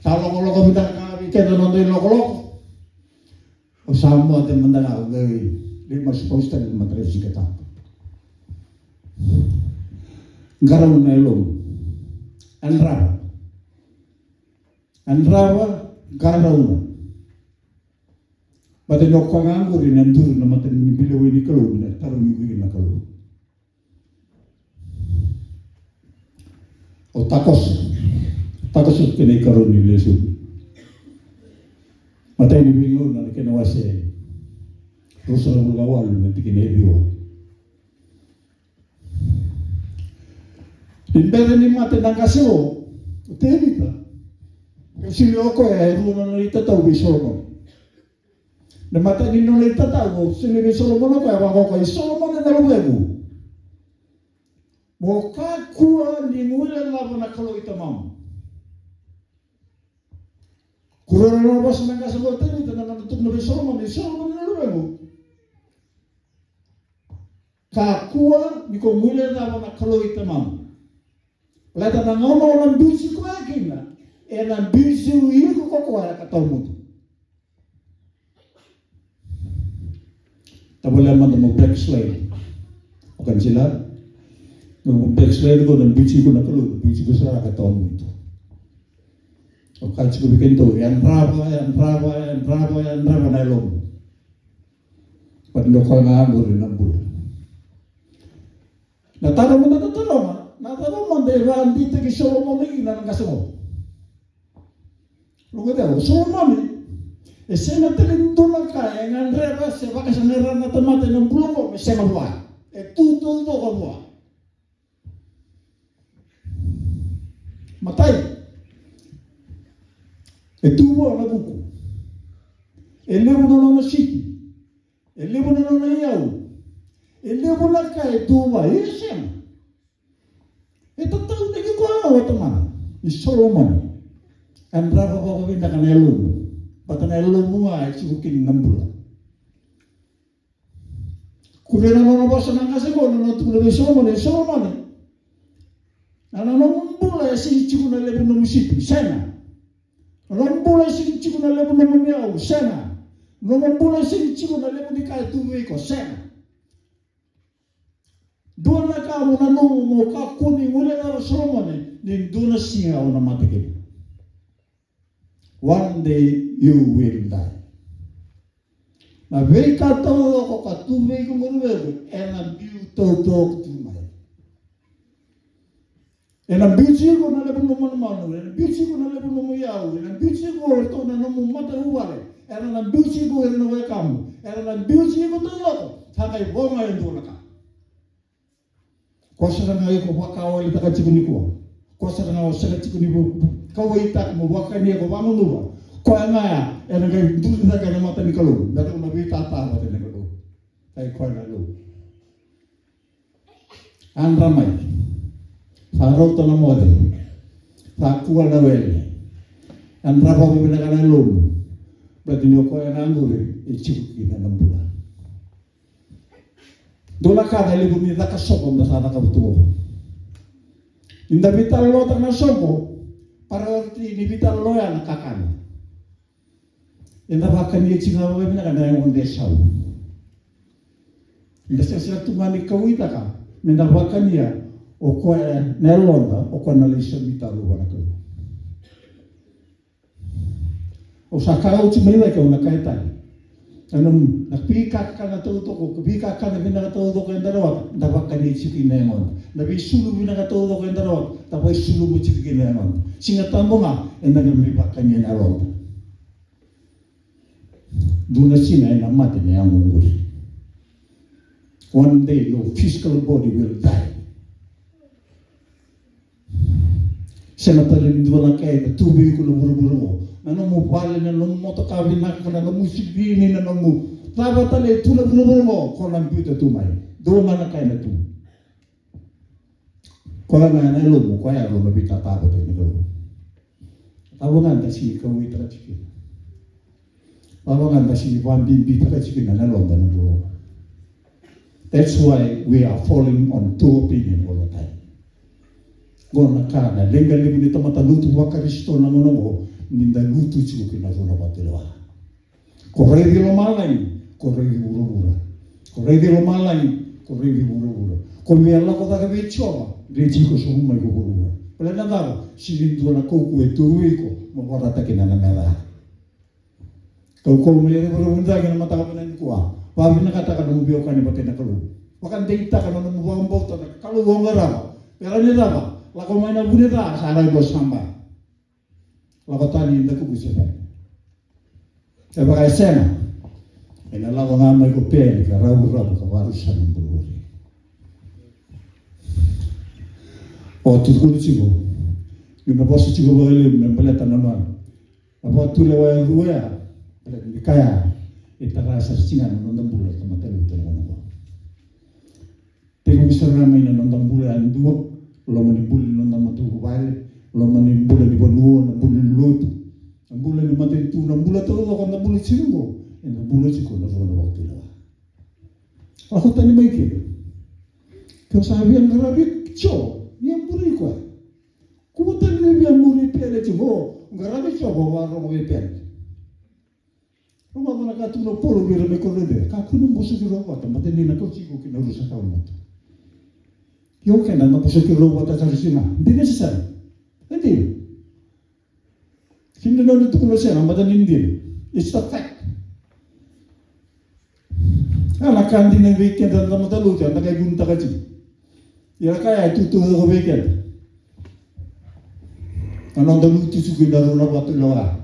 Sa lokoloko vinaka vei keda na noda ilokoloko. Au sa moce mada ga au qai lai masu pausi tale na matai ni Siga Tabu. Qarauna na yalomu. Yadrava. Yadrava, qarauna. Baleta ni o koya ga qori na duru na mata ni bilewai ni Kalou, na tarogi iko kina na Kalou. Au takoso. Takoso kei na ikarua ni lesoni. Matai ni Veigauna na kena wase ruasagavulu ka walu na tikina e ciwa. Ni bera ni mate na qase o Tevita, e solia o koya e rua na nona itatau vei Solomoni. Na matai ni nona itatau, solia vei Solomoni o koya, vaka o koya, i Solomoni na luvequ, mo kakua ni guilecava na Kalou i tamamu. Kua ni rawa ni vosa na qase o Tevita, na nona tukuna vei Solomoni, i Solomoni na luvequ, kakua ni ko guilecava na Kalou i tamamu. Baleta na gauna o na biuti koya kina, ena biuti iko ko koya ka tawamudu. Tavale mada mo backslide. O kansila, mo backslide ko na biuti iko na Kalou, biuti iko sara ka tawamudu. O kansila vei keitou, yadrava, yadrava, yadrava, yadrava na yalomu. Baleta ni o koya ga qori na bula. Na taro mada na taro ga, na taro mada e vakadeitaki Solomoni kina na qase qo. Look at that, o Solomoni e sega tale ni dua na ka e gadreva se vakasaqara na tamata ena bula qo me sega vua. E tu taucoko vua. Matai, e tu vua na vuku. E levu na nona siti. E levu na nona iyau. E levu na ka e tu vua, e sega. E tatau na ki koya o tamana i Solomoni. Yadrava vakavinaka na yalomu. Baleta na yalomu ga e tiko kina na bula. Kuvei na nona vosa na qase qo, na nona tukuna vei Solomoni, e Solomoni, na nomu bula e sega ni tiko na levu nomu siti, sega. Na nomu bula e sega ni tiko na levu nomu iyau, sega. Na nomu bula e sega ni tiko na levu ni ka e tu vei iko, sega. Dua na ka mo nanuma, mo kakua ni guilecava Solomoni, ni dua na siga o na mate kina. One day you will die. Na veika taucoko ka tu vei iko qori, ena biu taucoko tu mai. Ena biuti iko na levu ni nomu manumanu, ena biuti iko na levu ni nomu iyau, ena biuti iko o ratou na nomu matavuvale, era na biuti iko o ira na wekamu, era na biuti iko taucoko. Sa qai vo ga e dua na ka. Ko sara ga iko vakawalitaka tiko nikua. Ko sara ga o sara tiko ni vakawalitaka mo vakani iko vagunuva. Koya ga ya ena qai duri cake ena mata ni Kalou. Beta na veitata vata na Kalou. Kai koya na Kalou. Yadra mai. Sa rauta na moce. Sa kua na wele. Yadra vakavinaka na yalomu. Baleta ni o koya ga qori e tiko kina na bula. Dua na ka na levu ni caka soqo da sa cakava tu qo. Ni da veitalanoataka na soqo, priority ni veitalanoa ya na kakana. Eda vakania tiko vakavinaka na yagoda e sau. Eda sega sara tu ga ni kauwaitaka me da vakania o koya na yaloda, o koya na lai saumi tale vua na Kalou. Au sa kaya oti mai cake, au na kaya tale. Na nomu, na veikakana taucoko, veikakana vinaka taucoko eda rawata, da vakani tiko kina na yagoda. Na veisulu vinaka taucoko eda rawata, da vaisulumi tiko kina na yagoda. Siga Tabu ga eda qai mai vakani na yaloda. Dua na siga ena mate na yago qori. One day your physical body will die. Sega tale ni dua na ka e tu vei iko na vuravura qo. Na nomu vale, na nomu motoka vinaka, na nomu silini, na nomu cava tale e tu na vuravura qo, ko na biuta tu mai. Dua ga na ka ena tu. Koya ga na yalomu, koya yalo na veitatavotaki ni Kalou. Cava ga da sega ni kauwaitaka tiko kina. Cava ga da sega ni vakabibitaka tiko kina na yaloda na Kalou. That's why we are falling on two opinion all the time. Qo na ka na leqa levu ni tamata lotu vaKarisito na gauna qo, ni da lutu tiko kina rua na vatulewa. Ko raici lomalagi, ko raici vuravura. Ko raici lomalagi, ko raici vuravura. Ko via lako cake vei Jiova, raici iko sobu mai ko vuravura. Baleta na cava? Sega ni dua na kaukauwa e tu vei iko mo vorata kina na meca. Kaukauwa mai e vuravura cake na mataka vinaka nikua. Vakavinakataka nomu veiwekani vata kei na Kalou. Vakadeitaka na nomu vakabauta na Kalou o qarava. Bera ni cava? Lako mai na vu ni ca, sa rai ko saba. Lako tani eda kuku se rai. Kevaka e sega, ena lako ga mai ko Peali ka ravuravu ka varusa na bulu qori. O tukuni tiko, niu na vosa tiko vakalevu me baleta na nona na vakatulewa e rua ya, baleta ni kaya e tara sara tiko ga na noda bula na tamata levu tale ga na. Tekivu sara mai na noda bula yadua, loma ni bula ni noda matavuvale, loma ni bula ni vanua, na bula ni lotu, na bula ni matanitu, na bula taucoko, na bula tiko qo, ena bula tiko na rua na vakatulewa. Lako tani mai ke. Ke o sa via qaravi Jiova, via muri koya. Kua tani me via muri Peali tiko, qaravi Jiova, vakarorogo vei Peali. Rogoca na ka tukuna o Paula vei ira mai Korinica, kakua ni bosoki rau vata, baleta ni na kauti iko ki na rusa tawamudu. Io, keda na bosoki rau vata sara tiko ga. Dina se sega? E dina. Kina na nona tukuna sega, baleta ni dina. It's the fact. A na ka dina vei keda na tamata lotu, eda qai vunitaka tiko. Ia na ka ya e tu taucoko vei keda. Na noda lutu tiko kina rua na vatulewa.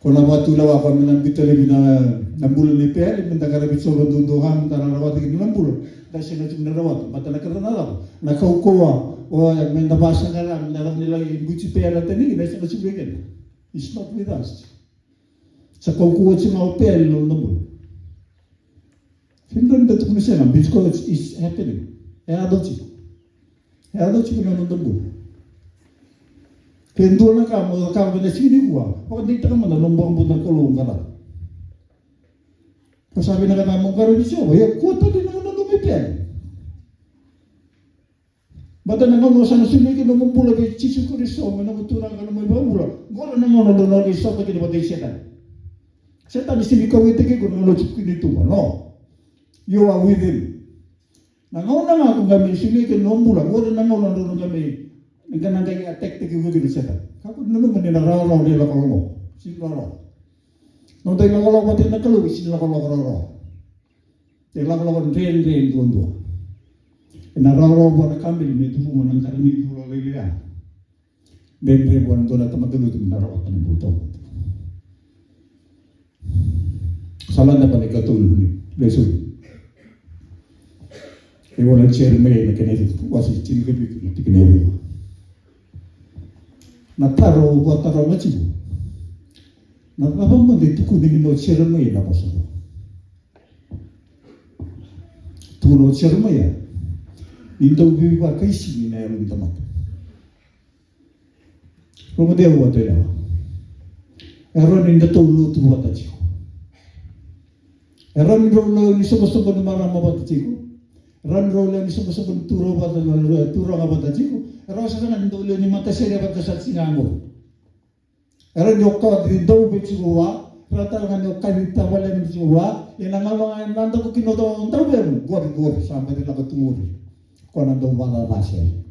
Ko na vatulewa ko me na biuta laivi na, na bula ni Peali, me da qaravi Jiova duadua ga, me da na rawata kina na bula. Da sega tiko ni rawata, baleta na kena na cava? Na kaukauwa, o ya me da vasaqara, me da cava ni lai biuti Peali tani, da sega tiko vei keda. It's not with us. Sa kaukauwa tiko ga o Peali na noda bula. Kena da tukuna sega, because it's happening. E yaco tiko. E yaco tiko na noda bula. Ke dua na ka mo cakava ena siga nikua, vakadeitaka mada na nomu vakabauta na Kalou o qarava. Ko sa vinakata mo qaravi Jiova, ia kua tani na nomu Peali. Baleta na gauna o sa na solia kina nomu bula vei Jisu Karisito me nomu Turaga ka nomu iVakabula, qori na gauna o na lai sota kina vata kei Setani. Setani sega ni kauwaitaki iko na gauna o tiko kina i tuba, no. You are with him. Na gauna ga ko qai mai solia kina nomu bula, qori na gauna drau na qai mai, na qai attack-taki iko kina o Setani. Kakua ni nanuma ni na rawarawa na ilakolako. Sega ni rawarawa. Noda ilakolako vata kei na Kalou, sega ni ilakolako rawarawa. E lakolako dredre duadua. Ena rawarawa vua na kameli me curuma na qara ni cula lailai ya. Dredre vua na dua na tamata lotu me na rawata na bula tawamudu. Sa lade vata na ikatolu ni lesoni. E vola Jeremaia na kena wase tinikavitu na tikina e ciwa. Na taro au vakataroga tiko. Na cava mada e tukuna kina o Jeremaia na vosa qo? Tukuna o Jeremaia ni dau veivakaisini na yalo ni tamata. Rogoci au, vatulewa. E rawa ni datou lotu vata tiko. E rawa ni drau lewe ni soqosoqo ni marama vata tiko. E rawa ni drau lewe ni soqosoqo ni turaga vata, turaga vata tiko. E rawa sara ga ni dau lewe ni matasere vata sara tiko ga qori. E rawa ni o kaci dau vei tiko vua, e rawa tale ga ni o kaci tavale ni tiko vua, ia na gauna ga e na dako kina o dau vei qori qori, sa baci lako tu qori. Ko na dau vacacase.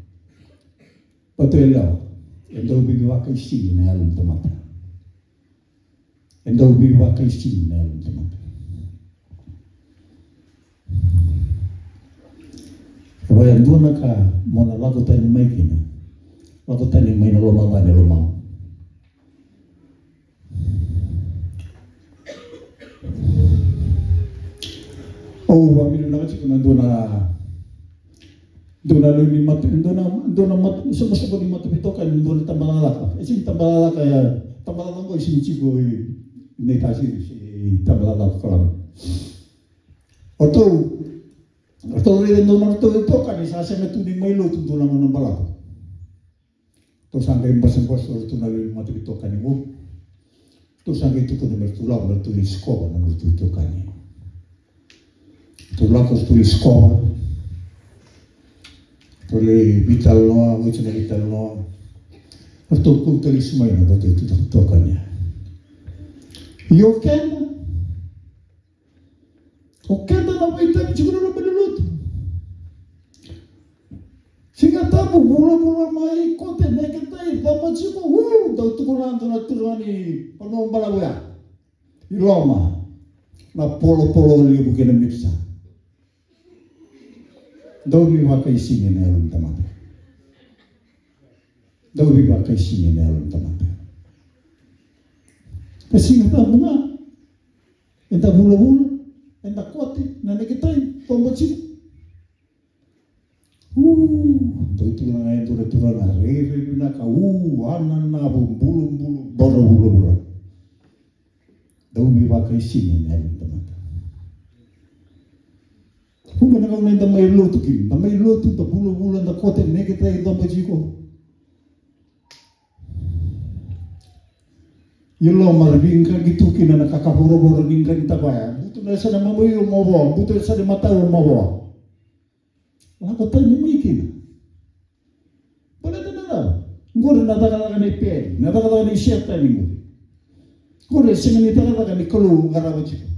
Baleta e lewa, e dau veivakaisini na yalo ni tamata. E dau veivakaisini na yalo ni tamata. Kevaka e dua na ka mo na lako tani mai kina, lako tani mai na lomavani e lomau. Au vakavinavinaka tiko na dua na Dua na lewe ni mata, dua na, dua na mata, soqosoqo ni mataveitokani, dua na tabacakacaka. E sega ni tabacakacaka, e tabacakacaka qo e sega ni tiko i Naitasiri se i tabacakacaka Kalou. O ratou, o ratou raica dua na ratou itokani sa sega tu ni mai lotu dua na gauna balavu. Ratou sa qai basabasa o ratou na lewe ni mataveitokani qo. Ratou sa qai tukuna me ratou lako me ratou lai sikova na nodratou itokani. Ratou lako ratou lai sikova. Ratou lai veitalanoa, oti na veitalanoa. Ratou kauta lesu mai na nodratou itokani. Io keda. O keda na veitavi tiko na loma ni lotu. Siga Tabu, vulavula mai, kote, neketai, coba tiko, u, dau tukuna dua na turaga ni vanua balavu ya. I loma, na polopolo levu kei na mikisa. Dau veivakaisini na yalo ni tamata. Dau veivakaisini na yalo ni tamata. Ka Siga Tabu ga, eda vulavula, eda kote, na neketai, coba tiko. U, dau tukuna ga e dua na turaga, rairai vinaka, u, ananavu, bulubulu, boro vulavula. Dau veivakaisini na yalo ni tamata. Vuqa na gauna eda mai lotu kina, da mai lotu, da vulavula, da kote, neketai, coba tiko. I loma ra veiqaqi tu kina na kaka voravora ni qaqi tavaya. Butu na yasana mavoa, butu na yasana matau mavoa. Lako tani mai kina. Baleta na cava? Qori na cakacaka ni peli, na cakacaka ni Setani qori. Qori e sega ni cakacaka ni Kalou qarava tiko.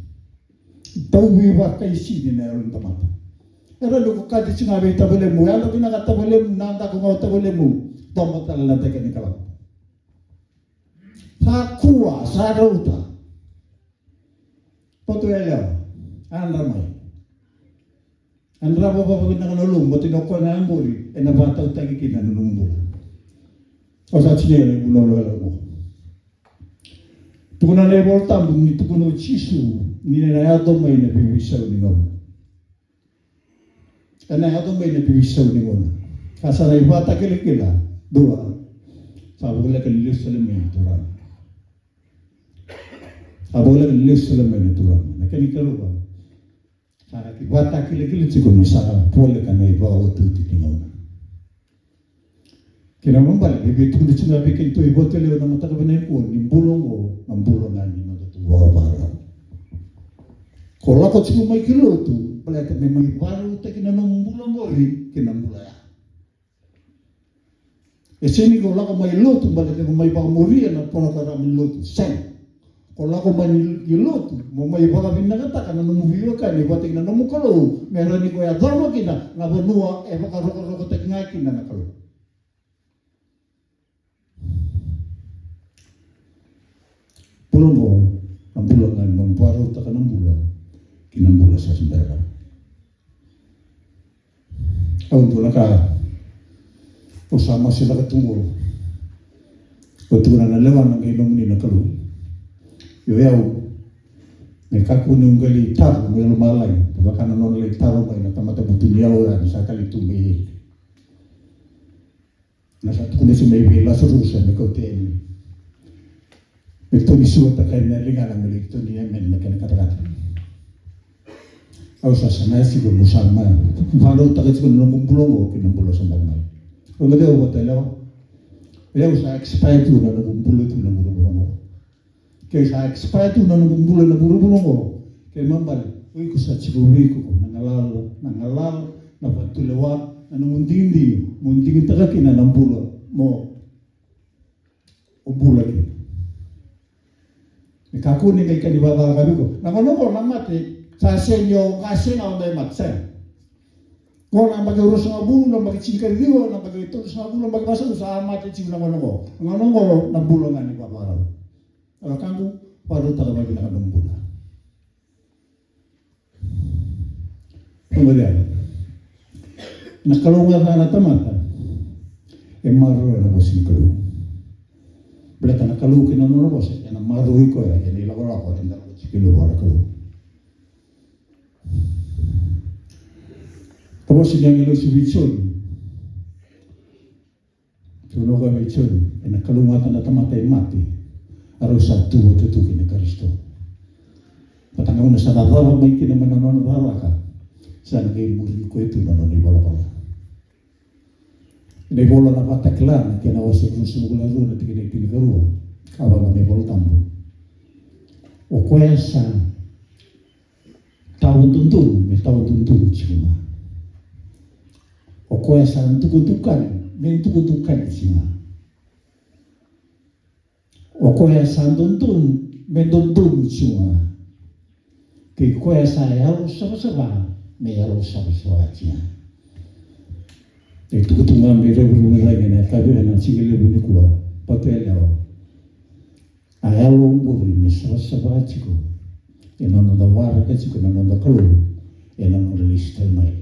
Dau veivakaisini na yalo ni tamata. E rawa ni ko kaci tiko ga vei tavalemu, yalo vinaka tavalemu, na daku ga o tavalemu, coba tale na daka ni Kalou. Sa kua, sa rauta. Koto yalewa, yadra mai. Yadrava vakavinaka na lotu, baleta ni o koya ga qori ena vakatautaki kina na nomu bula. Au sa tinia na iVola Tabu qo. Tukuna na iVola Tabu ni tukuna o Jisu ni na yaco mai na veiveisau ni gauna. Ena yaco mai na veiveisau ni gauna. Ka sa na ivakatakilakila, dua, sa voleka ni lesu tale mai na Turaga. A voleka ni lesu tale mai na Turaga. Na kena ikarua, sa na ivakatakilakila tiko ni sa na voleka na ivakaotioti ni gauna. Kena ibalebale, e via tukuna tiko ga vei kedatou ivakatulewa ena mataka vinaka nikua, ni bula oqo na bula ga ni nodatou vakavakarau. Ko lako tiko mai ki lotu, baleta me mai vakarautaki na nomu bula oqori kei na bula ya. E sega ni ko lako mai lotu baleta ko mai vakamuria na porokaramu ni lotu, sega. Ko lako mai ni lotu mo mai vakavinakataka na nomu veiwekani vata kei na nomu Kalou, me rawa ni ko yacova kina na vanua e vakarokorokotaki ga kina na Kalou. Bula oqo na bula ga ni nomu vakarautaka na bula ki na bula sa bera. Au dua na ka au sa masulaka tu qo. Au tukuna na lewa na qai nomuni na Kalou. Io, o yau me kakua niu qai taro mai lomalagi, vaka na nona lai taro mai na tamata butu ni yau ya ni sa kali tu mai. Na sa tukuna tiko mai vei Lasarusa me kauta yani. Me toni suataka yani na ligana me lai toni emeni na kena katakata. Au sa saga tiko, au sa mai vakarautaka tiko na noqu bula oqo ki na bula sa bera mai. Au qai au vata lewa. Au sa expire tu na noqu bula tu na bula bula oqo. Ke sa expire tu na noqu bula na vuravura oqo, ke mabale, O iko sa tiko vei iko na galala, na galala, na vatulewa, na nomu digidigi mo digitaka kina na bula mo o bula kina. Me kakua ni qai kani vakacakacaka vei iko. Na gauna oqo na mate sa sega ni o qase ga o qai mate, sega. Ko na yabaki ruasagavulu, na yabaki tinikaciwa, na yabaki tolusagavulu, na yabaki vasagavulu sa mate tiko na gauna oqo. Na gauna oqo na bula ga ni vakavakarau. A wekaqu, vakarautaka vakavinaka nomu bula. Rogoci au. Na Kalou ga ca na tamata e maroroya na vosa ni Kalou. Baleta na Kalou kei na nona vosa ena maroroi koya ena ilakolako eda lako tiko kina vua na Kalou. Na vosa ni agilosi vei Joni. Tukuna o koya vei Joni, ena kalougata na tamata e mate, a rau sa tu vakatutuki na Karisito. Vata na gauna sa cacava mai kina mai na nona cakacaka, sa na qai muri koya tu na nona ivalavala. Ena ivola na Vakatakila na kena wase ruasagavulu ka rua na tikina e tinikarua, ka vaka na iVola Tabu. O koya sa tawa dodonu me tawa dodonu tiko ga. O koya sa dukadukani me dukadukani tiko ga. O koya sa dodonu me dodonu tiko ga. Kei koya sa yalo savasava me yalo savasava tiko ga. E tukutuku ga me revurevu cake na yakavi ena siga levu nikua, vata yalewa. A yalo oqori me savasava tiko ena noda waraka tiko na noda Kalou ena noda lesu tale mai.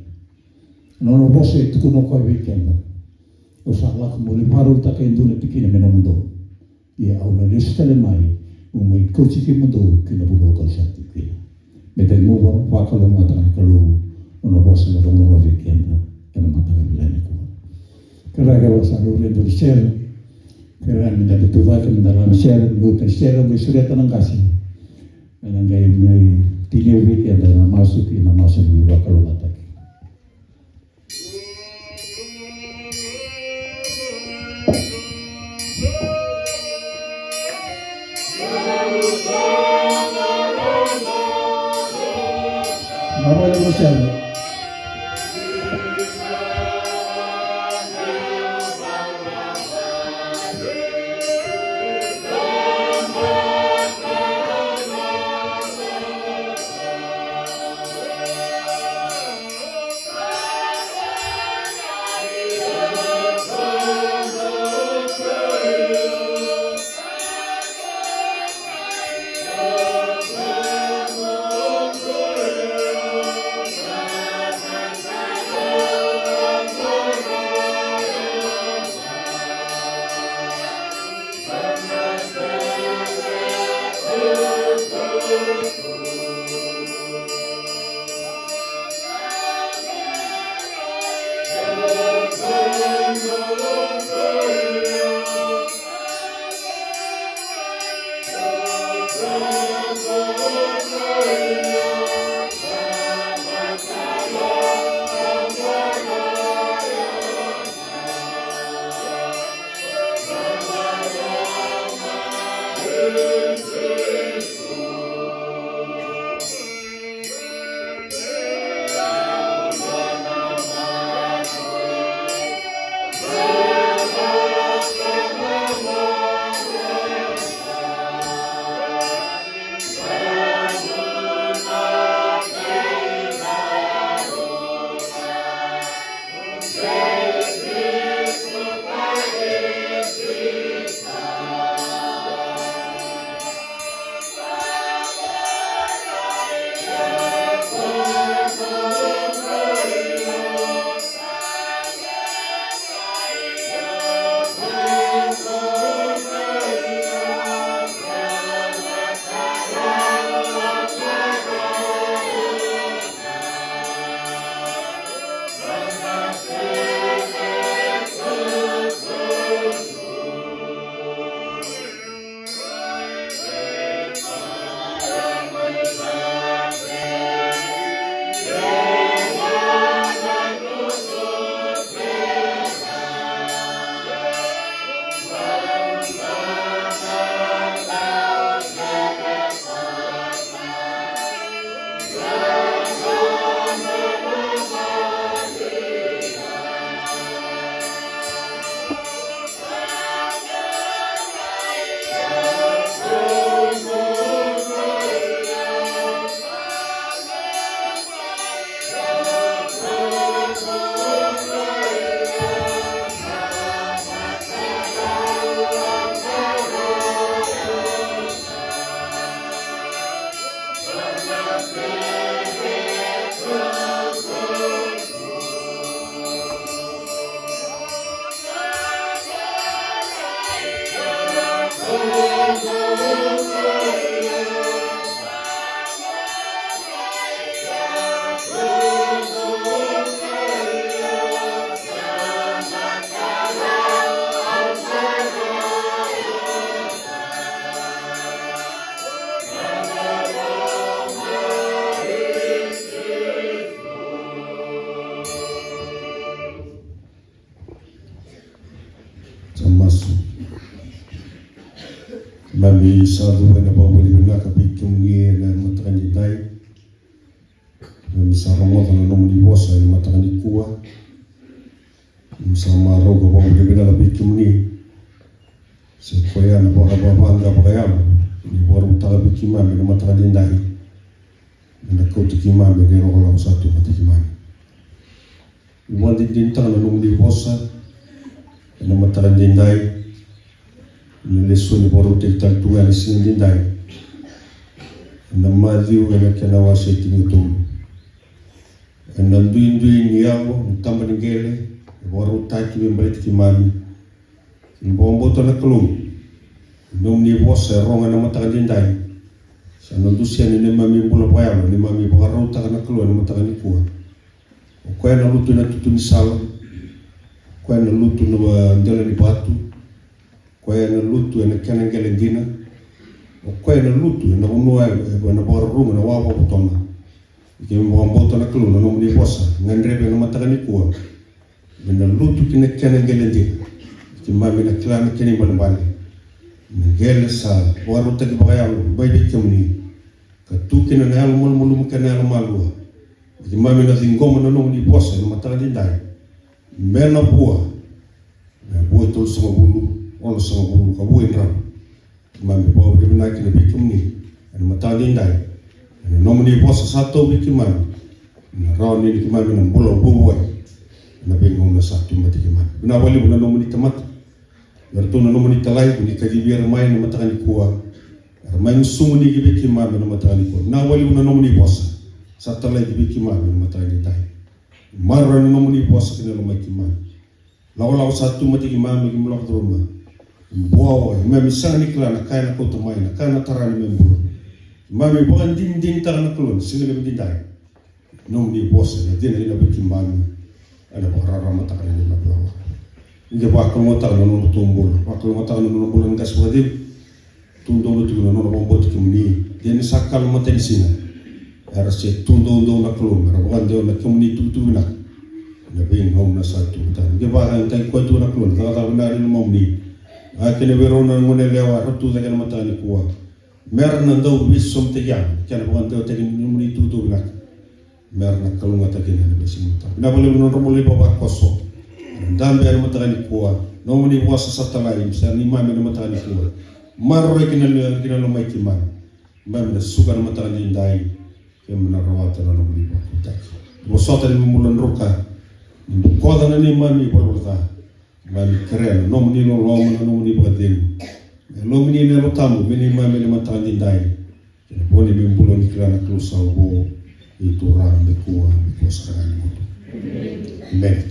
Na nona vosa e tukuna o koya vei keda, au sa lako meu lai vakarautaka e dua na tikina me nomudou. Ia au na lesu tale mai meu mai kauti kemudou ki na vanua kau sa tiko kina. Me da qai vakalougatataka na Kalou, nona vosa na rogoca vei keda ena mataka vinaka nikua. Kerea, kerea sa laurai e dua na sere. Kerea me da qai tucake, me da lako sere, me da sere, me sureta na qase. Me na qai mai tinia vei keda na masu kei na masu ni veivakalougatataki. Ni sa cuva ena vakavinavinaka vei kemuni ena mataka ni dai. Ni sa rogoca na nomuni vosa ena mataka nikua. Ni sa marau ka vakavinavinaka vei kemuni. Se koya na vakavavaqaqa vakayalo ni vakarautaka vei keimami ena mataka ni dai. Ena kauti keimami ena ilakolako sa tu vata keimami. Ni vakadinadinataka na nomuni vosa ena mataka ni dai. Na lesoni vakarautaki tale tu ga ena siga ni dai. Ena Maciu ena kena wase e tinikatolu. Ena duidui ni yago ni taba ni qele e vakarautaki me baleti keimami. Ni vakabauta na Kalou, na nomuni vosa e rogo ena mataka ni dai. Sa na dusia na neimami bula vakayalo, neimami vakarautaka na Kalou ena mataka nikua. O koya na lutu ena tutu ni sala, o koya na lutu ena dela ni vatu, o koya na lutu ena kena qele dina, o koya na lutu ena vanua ena vakarorogo ena wawa vakatona. Keimami vakabauta na Kalou na nomuni vosa, gadrevi ena mataka nikua. Me na lutu ki na kena qele dina. Keimami na kila na kena ibalebale. Na qele sa vakarautaki vakayalo mai vei kemuni. Ka tu kina na yalo malumalumu kei na yalo malua. Keimami na ciqoma na nomuni vosa ena mataka ni dai. Me na vua. Me vua e tolusagavulu, onosagavulu, ka vua e drau. Keimami vakavinavinaka kina vei kemuni ena mataka ni dai. Ena nomuni vosa sa tau vei keimami. Ena rawa ni keimami na bula vuavuai ena veigauna sa tu mati keimami. Vinaka vakalevu na nomuni tamata. Eratou na nomuni talai, ni kacivi ira mai ena mataka nikua. Era mai gusumu ni ki vei keimami ena mataka nikua. Vinaka vakalevu na nomuni vosa sa talai ki vei keimami ena mataka ni dai. Maroroi na nomuni vosa kina lomai keimami. Lakolako sa tu mati keimami, keimami lako curuma. Boa, keimami sega ni kila na ka ena kauta mai, na ka ena tara na neimami bula. Keimami vakadinadinataka na Kalou ena siga levu ni dai. Nomuni vosa ena cina kina vei keimami. Ena vakararamataka na neimami lako. Ni da vakalougatataka na nodratou bula, vakalougatataka na nona bula na qase vakacegu. Tu doudou tiko na nona vakabauta kemuni. Ia ni sa kalo matanisiga, era se tu doudou na Kalou, era vakadewa na kemuni itukutuku vinaka. Na veigauna sa tu vata, qai vakayagataki koya tu na Kalou na cakacaka vinaka ni lomamuni. A kena vei rau na gone yalewa era tu cake ena mataka nikua. Mera na dau veisosomitaki yani, kena vakadewataki ni nomuni itukutuku vinaka. Mera na kalougata kina ena veisiga ni mataka. Vinaka vakalevu na nodra bula ivavakoso. Dabe ena mataka nikua. Nomuni vosa sa talai, sa neimami ena mataka nikua. Maroroi kina, kina lomai keimami. Keimami na suka ena mataka ni dai. Keimami na rawata na nomuni vakataki. Vosota na neimami bula druka. Ni bokoca na neimami valavala ca. Keimami kerea na nomuni loloma, na nomuni vakacegu. Me lomamuni na Yalo Tabu me neimami ena mataka ni dai. Kei na vo ni neimami bula ni kila na Kalou sa vo. Ni Turaga me kua, me kua sara ga ni mudu. Emeni.